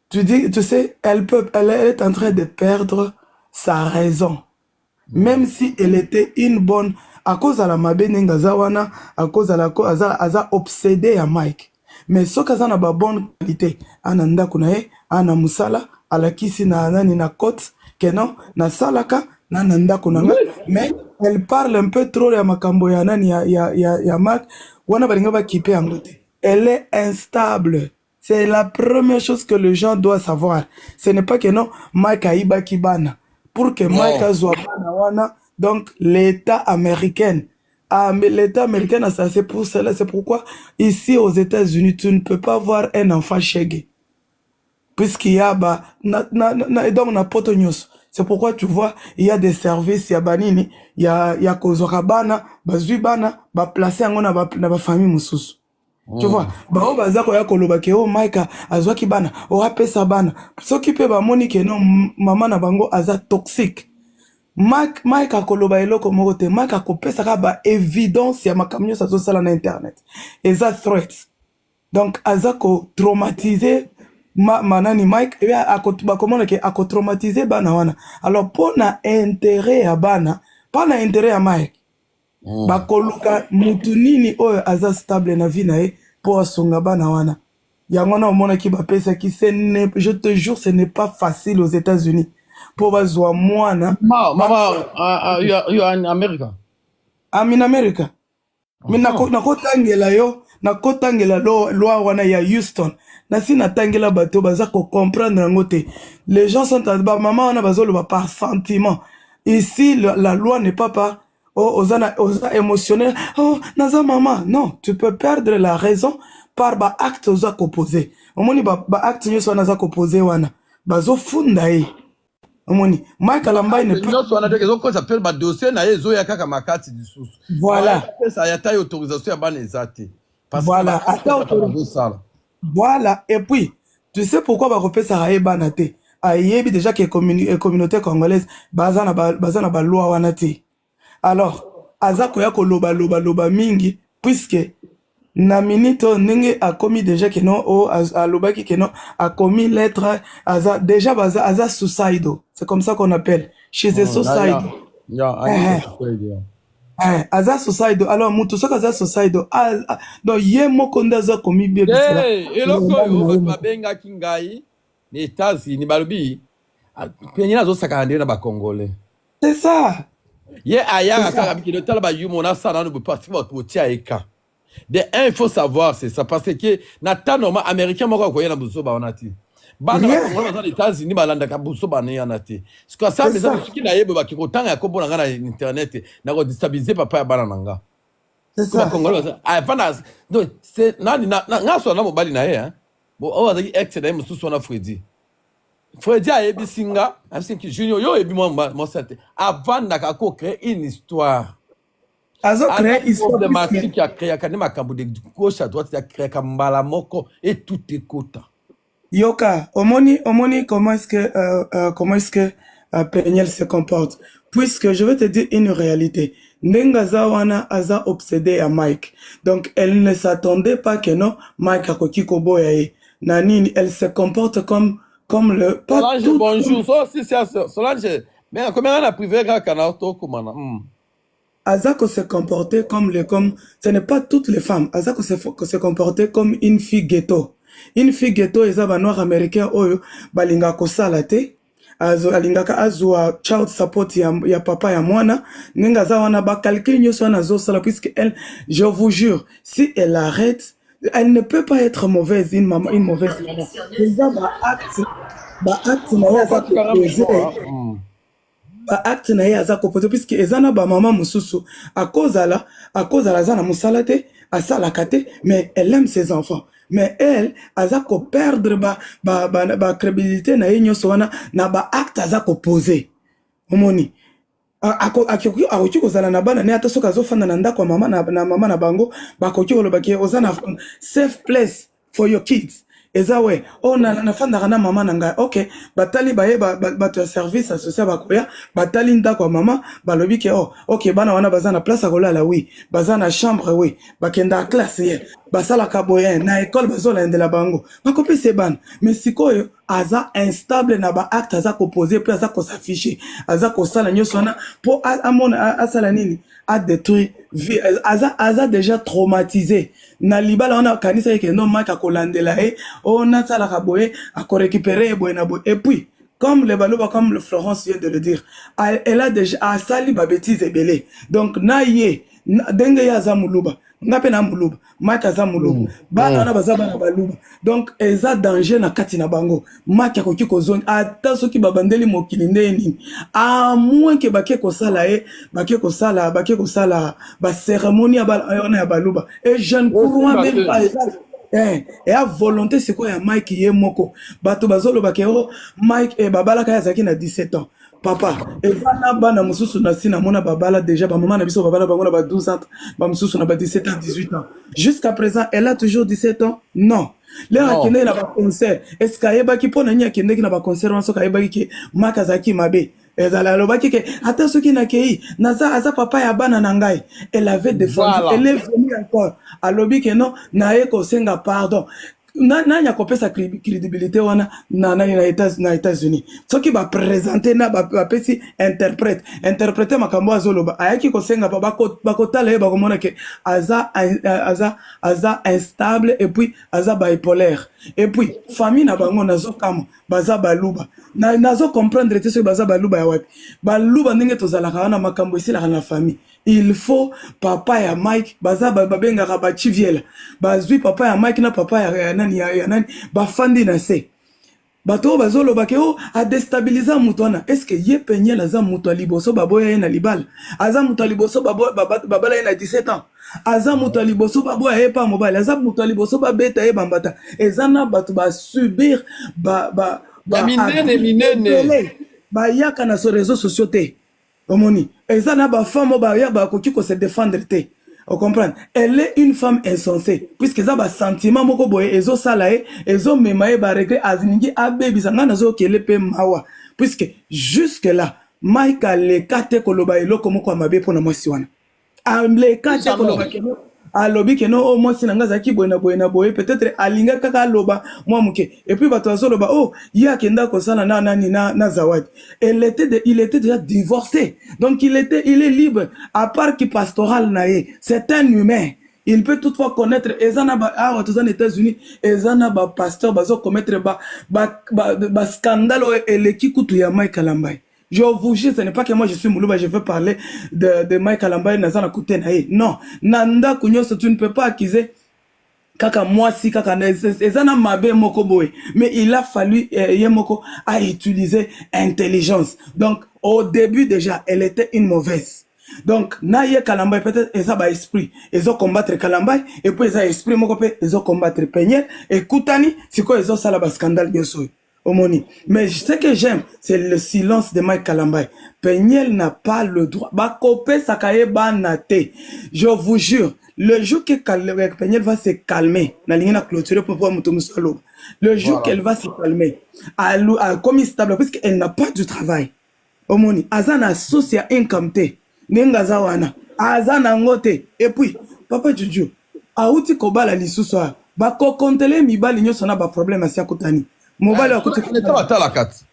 S7: Tu dis, tu sais, elle est en train de perdre sa raison. Même si elle était une bonne, akozala mabe ndenge aza wana, akozala aza obsédé ya Mike, mais soki aza na babonne qualité, ana ndako na ye, ana mosala, alakisi na nani na cote ke non, nasalaka na ndako na nga. Mais elle parle un peu trop ya makambo ya nani ya Mike wana, balinga bakipe yango te. Elle est instable. C'est la première chose que les gens doivent savoir. Ce n'est pas que non, Mike ayibaki bana. Pour que Mike azwa bana wana, donc l'État américain, ah, mais l'État américain, ça, c'est pour cela, c'est pourquoi ici aux États-Unis, tu ne peux pas voir un enfant chegué. Puisqu'il y a, bah, na, donc, na poto nyonso. C'est pourquoi tu vois, il y a des services, il y a banini, il y a kozwaka bana, bazwi bana, ba placer yango na ba famille mosusu. Tu vois, bao baza koya koloba ke o Mike azwaki bana, o apesa bana. Soki mpe bamoni ke non, mama na bango aza toxique. Mike akoloba eloko moko te. Mike akopesaka ba évidence ya makambo nyonso azosala na internet. Eza threat. Donc aza kotraumatize manani Mike ebe bakomona ke akotraumatize bana wana. Alors mpo na intérêt ya bana, mpo na intérêt ya Mike, bakoluka mutu nini oyo aza stable na vie na ye mpo asunga bana wana. Yango wana omonaki bapesaki. Je te jure, ce n'est pas facile aux États-Unis mpo bazwa mwana.
S1: Mama, you are in America?
S7: I'm in America. Me nakotangela yo, nakotangela loi wana ya Houston. Nasi natangela bato, baza kocomprendre yango te. Les gens sont, bamama wana bazoloba par sentiment. Ici la loi n'est pas par oh, oza, na, oza émotionnel, oh naza mama. Non, tu peux perdre la raison par baacte oza kopose. Omoni baacte nyonso wana aza kopose wana, bazofunda ye. Omoni Mike Kalambay ne peut
S1: Nyonso wana te, ezokotisa mpe badossier na ye, ezoya kaka makati lisusu.
S7: Voilà.
S1: Pesa ya ta autorisation ya bana eza te.
S7: Voilà, ata
S1: bazosala.
S7: Voilà. Et puis tu sais pourquoi bakopesaka ye bana te? Ayebi déjà ke communauté congolaise baza na baloi wana te. Alors aza koya koloba loba loba mingi, puisque na minute oyo ndenge akomi déjà ke non, o alobaki ke non, akomi lettre, aza déjà baza, aza suicidal. C'est comme ça qu'on appelle chez mm, suicide. Aza suicide. Alors mutu soki aza suicide, donc ye moko nde aza komibebisela.
S1: Eloko oyo bato babengaki ngai na États-Unis, balobi Peniel azosakana ndenge na bacongolais.
S7: C'est ça.
S1: Ye ayaka kaka bikino, tala bayumo nasala nano parce que bato botia ye ka de un. Il faut savoir, c'est ça, parce que na temps normal, américain moko akoya na buzoba wana te. Bana bakongolais baza na États-Unis, balandaka buzoba na ye wana te. Sikoyo asala mpenza, soki nayeba baki kotanga ya kombo na nga na internet, nakodestabilize papa ya bana na nga. Bakongolais baza avanda. Donc c'est nani nga sola na mobali na ye oyo azalaki ex na ye mosusu wana, Fredi. Fredi ayebisi nga, ayebisi Junior, yo oyebi mwa mwasi te, avandaka akocrée une histoire.
S7: Azocrée histoire.
S1: Problématique, akréaka nde makambo de gauche à droite, akréaka mbala moko et tout ekota.
S7: Yoka, omoni comment est-ce que Peniel se comporte. Puisque je vais te dire une réalité. Ndenge aza wana, aza obsédé à Mike. Donc elle ne s'attendait pas que non, Mike akoki koboya ye. Na nini, elle se comporte comme le
S1: pas Solange, tout, bonjour. So si c'est Solange, mais combien na privé kaka na tokomana.
S7: Aza ko se comporter comme ce n'est pas toutes les femmes. Aza ko se comporter comme une fille ghetto. Une fille ghetto eza ba noir américain oyo balingaka kosala te. Alingaka azwa child support ya papa ya mwana. Ndenge aza wana, bacalcul nyonso wana azosala, puisque elle, je vous jure, si elle arrête, elle ne peut pas être mauvaise, une maman, une mauvaise maman. Eza baacte na ye aza koposer, baacte na ye aza koposer, puisque eza na bamama mosusu akozala aza na mosala te, asalaka te, mais elle aime ses enfants. Mais elle aza koperdre bacrédibilité na ye nyonso wana na baacte aza koposer. Omoni, akoki kozala na bana ne, ata soki azofanda na ndako ya mama na mama na bango, bakoki koloba ke oza na safe place for your kids. Eza we oyo nafandaka na mama na ngai. Ok, batali baye bato ya service social bakoya, batali ndako ya mama, balobi ke oh, ok, bana wana baza na place ya kolala, oui, baza na chambre, oui, bakendaka classe, ye basalaka boye na ekole, bazolandela bango, bakopesa ye bana. Mais sikoyo aza instable na baacte aza koposer, mpe aza kos'afficher, aza kosala nyonso wana mpo amona asala nini, adétruire vie. Aza déjà traumatisé na libala wana. Akanisa ye ke non, Mike akolandela ye, oyo nasalaka boye, akorécupérer ye boye na boye. Et puis, comme le baloba, comme le Florence vient de le dire, elle a déjà asali babêtises ebele. Donc na ye ndenge ye aza moluba, nga mpe na moluba, Mike aza moluba, bana wana baza bana baluba, donc eza danger na kati na bango. Mike akoki kozonga ata soki babandeli mokili nde nini, à moins ke bake kosala ye, bake kosala bacérémonie wana ya baluba. Et je ne crois même pas eza eya volonté sikoyo ya Mike ye moko. Bato bazoloba ke o Mike babalaka ye azalaki na 17 ans. Papa, eza na bana mosusu na si namona babala déjà, bamama na biso babala bango na ba 12 ans, bamosusu na ba 17 ans, 18 ans. Jusqu'à présent, elle a toujours 17 ans? Non. Lere akendeki na baconcert, est ce que ayebaki mpo na nini akendeki na baconcert wana? Soki ayebaki ke Mike azalaki mabe, ezala alobaki ke ata soki nakei, naza aza papa ya bana na ngai. Elle avait défendu. Elle est venue encore, alobi ke non, naye kosenga pardon. Nani akopesa crédibilité wana na nani na États-Unis? Soki baprésente na bapesi interprète, interprète makambo azoloba, ayaki kosenga pa, bakotala ye, bakomona ke aza instable et puis aza bipolaire. Et puis famille na bango, nazokama, baza baluba. Nazo comprendre te soki baza baluba ya wapi. Baluba ndenge tozalaka wana, makambo esilaka na famille. Il faut papa ya Mike, baza babengaka bachiviela, bazwi papa ya Mike na papa ya nani, ya nani, bafandi na se. Bato oyo bazoloba ke o adéstabiliser moto wana, est-ce ye Peniel aza moto ya liboso baboya ye na libala? Aza moto ya liboso babala ye na 17 ans? Aza moto ya liboso baboya ye pa mobali? Aza moto ya liboso babeta ye bambata? Eza na bato basubir
S1: Ya minene minene.
S7: Bayaka na so réseaux sociaux te. Omoni, eza na bafemme oyo baya, bakoki kose défendre te. Ocomprendre, elle est une femme insensée, puisque eza basentiment moko boye ezosala ye, ezomema ye baregret, alingi abebisa. Ngai nazokele mpe mawa, puisque jusque là Mike aleka te koloba eloko moko ya mabe mpona mwasi wana. Aleka te koloba ke non, alobi ke non, oyo mwasi na ngai azalaki boye na boye na boye. Peut-être alingaki kaka aloba mwa moke. Et puis bato bazoloba oh, ye akenda kosala na nani, na Zawadi. Elle était de, il était déjà divorcé, donc il est libre. À part ki pastoral na ye, c'est un humain, il peut toutefois connaître. Eza na awa toza na États-Unis, eza na bapasteur bazocommettre bascandale oyo eleki kutu ya Mike Kalambai. Je vous jure, ce n'est pas que moi je suis Moulouba, je veux parler de Mike Kalambai, naza na côté na ye. Non, na ndako nyonso, tu ne peux pas accuser kaka mwasi kaka eza na mabe moko boye. Mais il a fallu ye moko a utiliser intelligence. Donc au début déjà, elle était une mauvaise. Donc na ye Kalambai, peut-être eza baesprit ezocombattre Kalambai, et puis eza esprit moko mpe ezocombattre Peniel, ekutani sikoyo, ezosala bascandale nyonso oyo omoni. Mais ce que j'aime, c'est le silence de Mike Kalambai. Peniel n'a pas le droit, bakopesaka ye bana te. Je vous jure, le jour que Peniel va se calmer, nalingi na clôturer pour pouvoir moto mosusu aloba, le jour qu'elle va se calmer, akomi stable, puisque elle n'a pas du travail. Omoni, aza na source ya income te. Ndenge aza wana, aza nango te. Et puis papa Juju awuti kobala lisusu awa, bakokontele mibali nyonso na baproblème asi akutani. Mobali akuti
S1: Leta batalaka ti.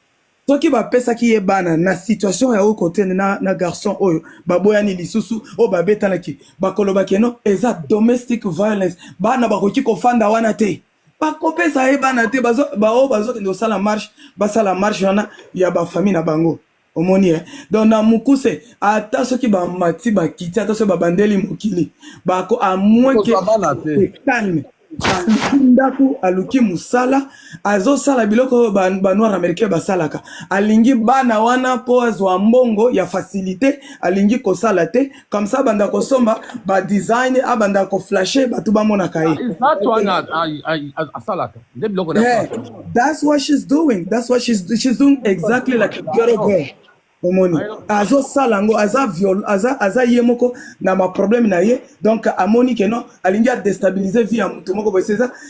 S7: Soki bapesaki ye bana na situation ya oyo kotene na garçon oyo baboyani lisusu, oyo babetanaki, bakolobaki non, eza domestic violence, bana bakoki kofanda wana te. Bakopesa ye bana te. Baoyo bazokende kosala marche, basala marche wana ya bafamille na bango. Omoni e? Donc na mokuse, ata soki bamati, bakiti, ata soki babandeli mokili, bako, à moins que
S1: Kozwa bana te.
S7: calme, aluki ndako, aluki mosala, azosala biloko oyo banoir américain basalaka. Alingi bana wana mpo azwa mbongo ya facilité. Alingi kosala te, comme ça abanda kosomba badesign, abanda koflasher, bato bamonaka ye.
S1: That wana asalaka nde biloko na
S7: Yeah, that's what she's doing. That's what she's doing, exactly like a ghetto girl. Omoni, azosala yango, aza viol, aza ye moko na maproblème na ye. Donc amoni ke non, alingi adéstabiliser vie ya motu moko boye.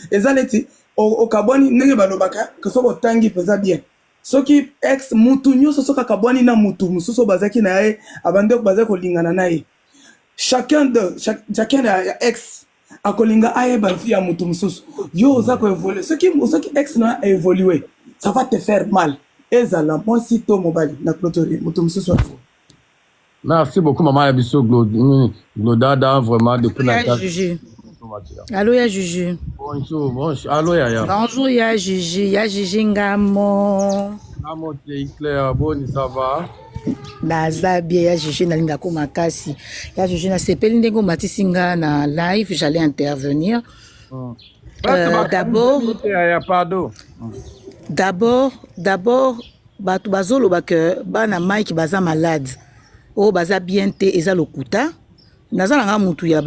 S7: Eza neti okabwani, ndenge balobaka ke soki otangi mpenza bien, soki ex mutu nyonso, soki akabwani na mutu mosusu oyo bazalaki na ye, abandi bazali kolingana na ye, chacun ya ex akolinga ayeba vie ya mutu mosusu. Yo oza koévoluer, soki ex na yo évolue, ça va te faire mal, ezala mwasi to mobali. Na clôture, moto mosusu azo.
S1: Merci beaucoup, maman ya biso Glodada, vraiment depuis
S8: Ya
S1: na
S8: Juju. Allô, ya Juju.
S1: Bonjour, bonjour, allo yaya.
S8: Bonjour, ya Juju. Ya Juju Ngamo.
S1: Ngamo te, Claire, boni, ça va?
S8: Naza bien, ya Juju. Nalingako makasi. Ya Juju, nasepeli ndenge omatisi nga na live, j'allais intervenir. D'abord,
S1: Yaya, pardon.
S8: D'abord, bato bazoloba ke bana Mike baza malade, oyo baza bien te, eza lokuta. Naza na nga mutu ya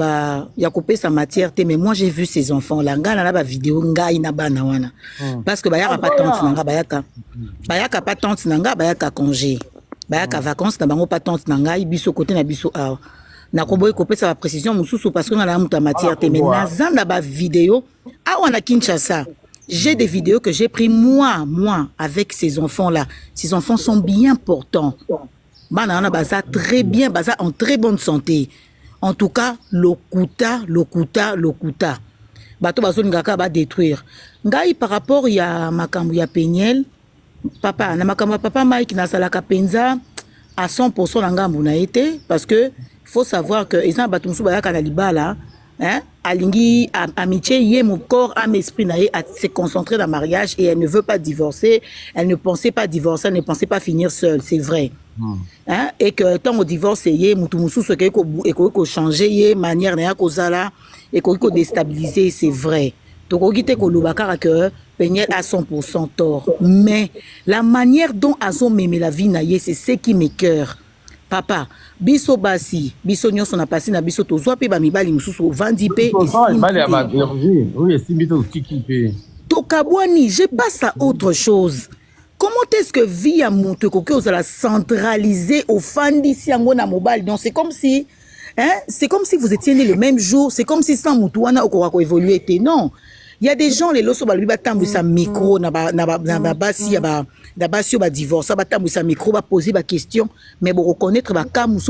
S8: kopesa matière te, mais moi j'ai vu ces enfants là ngai na bavideo, ngai na bana wana, parce que bayaka pa tante na nga, bayaka pa tante na nga, bayaka congé, bayaka vacances na bango pa tante na ngai, biso kote na biso awa. Nakoboyi kopesa baprécision mosusu parce que ngai na mutu ya matière te, mais naza na bavideo awa na Kinshasa. J'ai des vidéos que j'ai pris moi avec ces enfants là. Ces enfants sont bien portants. Bana wana baza très bien, baza en très bonne santé. En tout cas, lokuta, lokuta, lokuta. Bato bazolingaka badétruire ngai par rapport ya makambo ya Peniel. Papa na makambo ya papa Mike, nazalaka mpenza à 100% na ngambu na ye te, parce que faut savoir que eza na bato mosusu bayaka na libala, hein, alingi amitié ye, mon corps, âme, esprit na ye s'est concentré dans le mariage et elle ne veut pas divorcer, elle ne pensait pas divorcer, elle ne pensait pas finir seule, c'est vrai, hein, et que ntango divorce ye, mutu mosusu ekoki kochanger ye manière na ya kozala, ekoki kodéstabiliser, c'est vrai. Tokoki te koloba kaka que Peniel a 100% tort, mais la manière dont azomemela vie na ye, c'est ce qui m'écœure. Papa, biso basi, biso nyonso na pasi na biso, tozwa mpe bamibali mosusu, ovandi mpe
S1: mibali ya oui, esimbi te, otiki mpe.
S8: Tokabwani, je passe à autre chose. Comment est-ce que vie ya moto ekoki ozala centralisé, ofandisi yango na mobali? Donc c'est comme si, hein, c'est comme si vous étiez né le même jour, c'est comme si sans motu wana okoka koévoluer te. Non, il y a des gens lelo so balobi batambwisa micro na basi ya na basi oyo badivorce, batambwisa micro, bapose baquestion, mais bokoconnaître baka mosusu.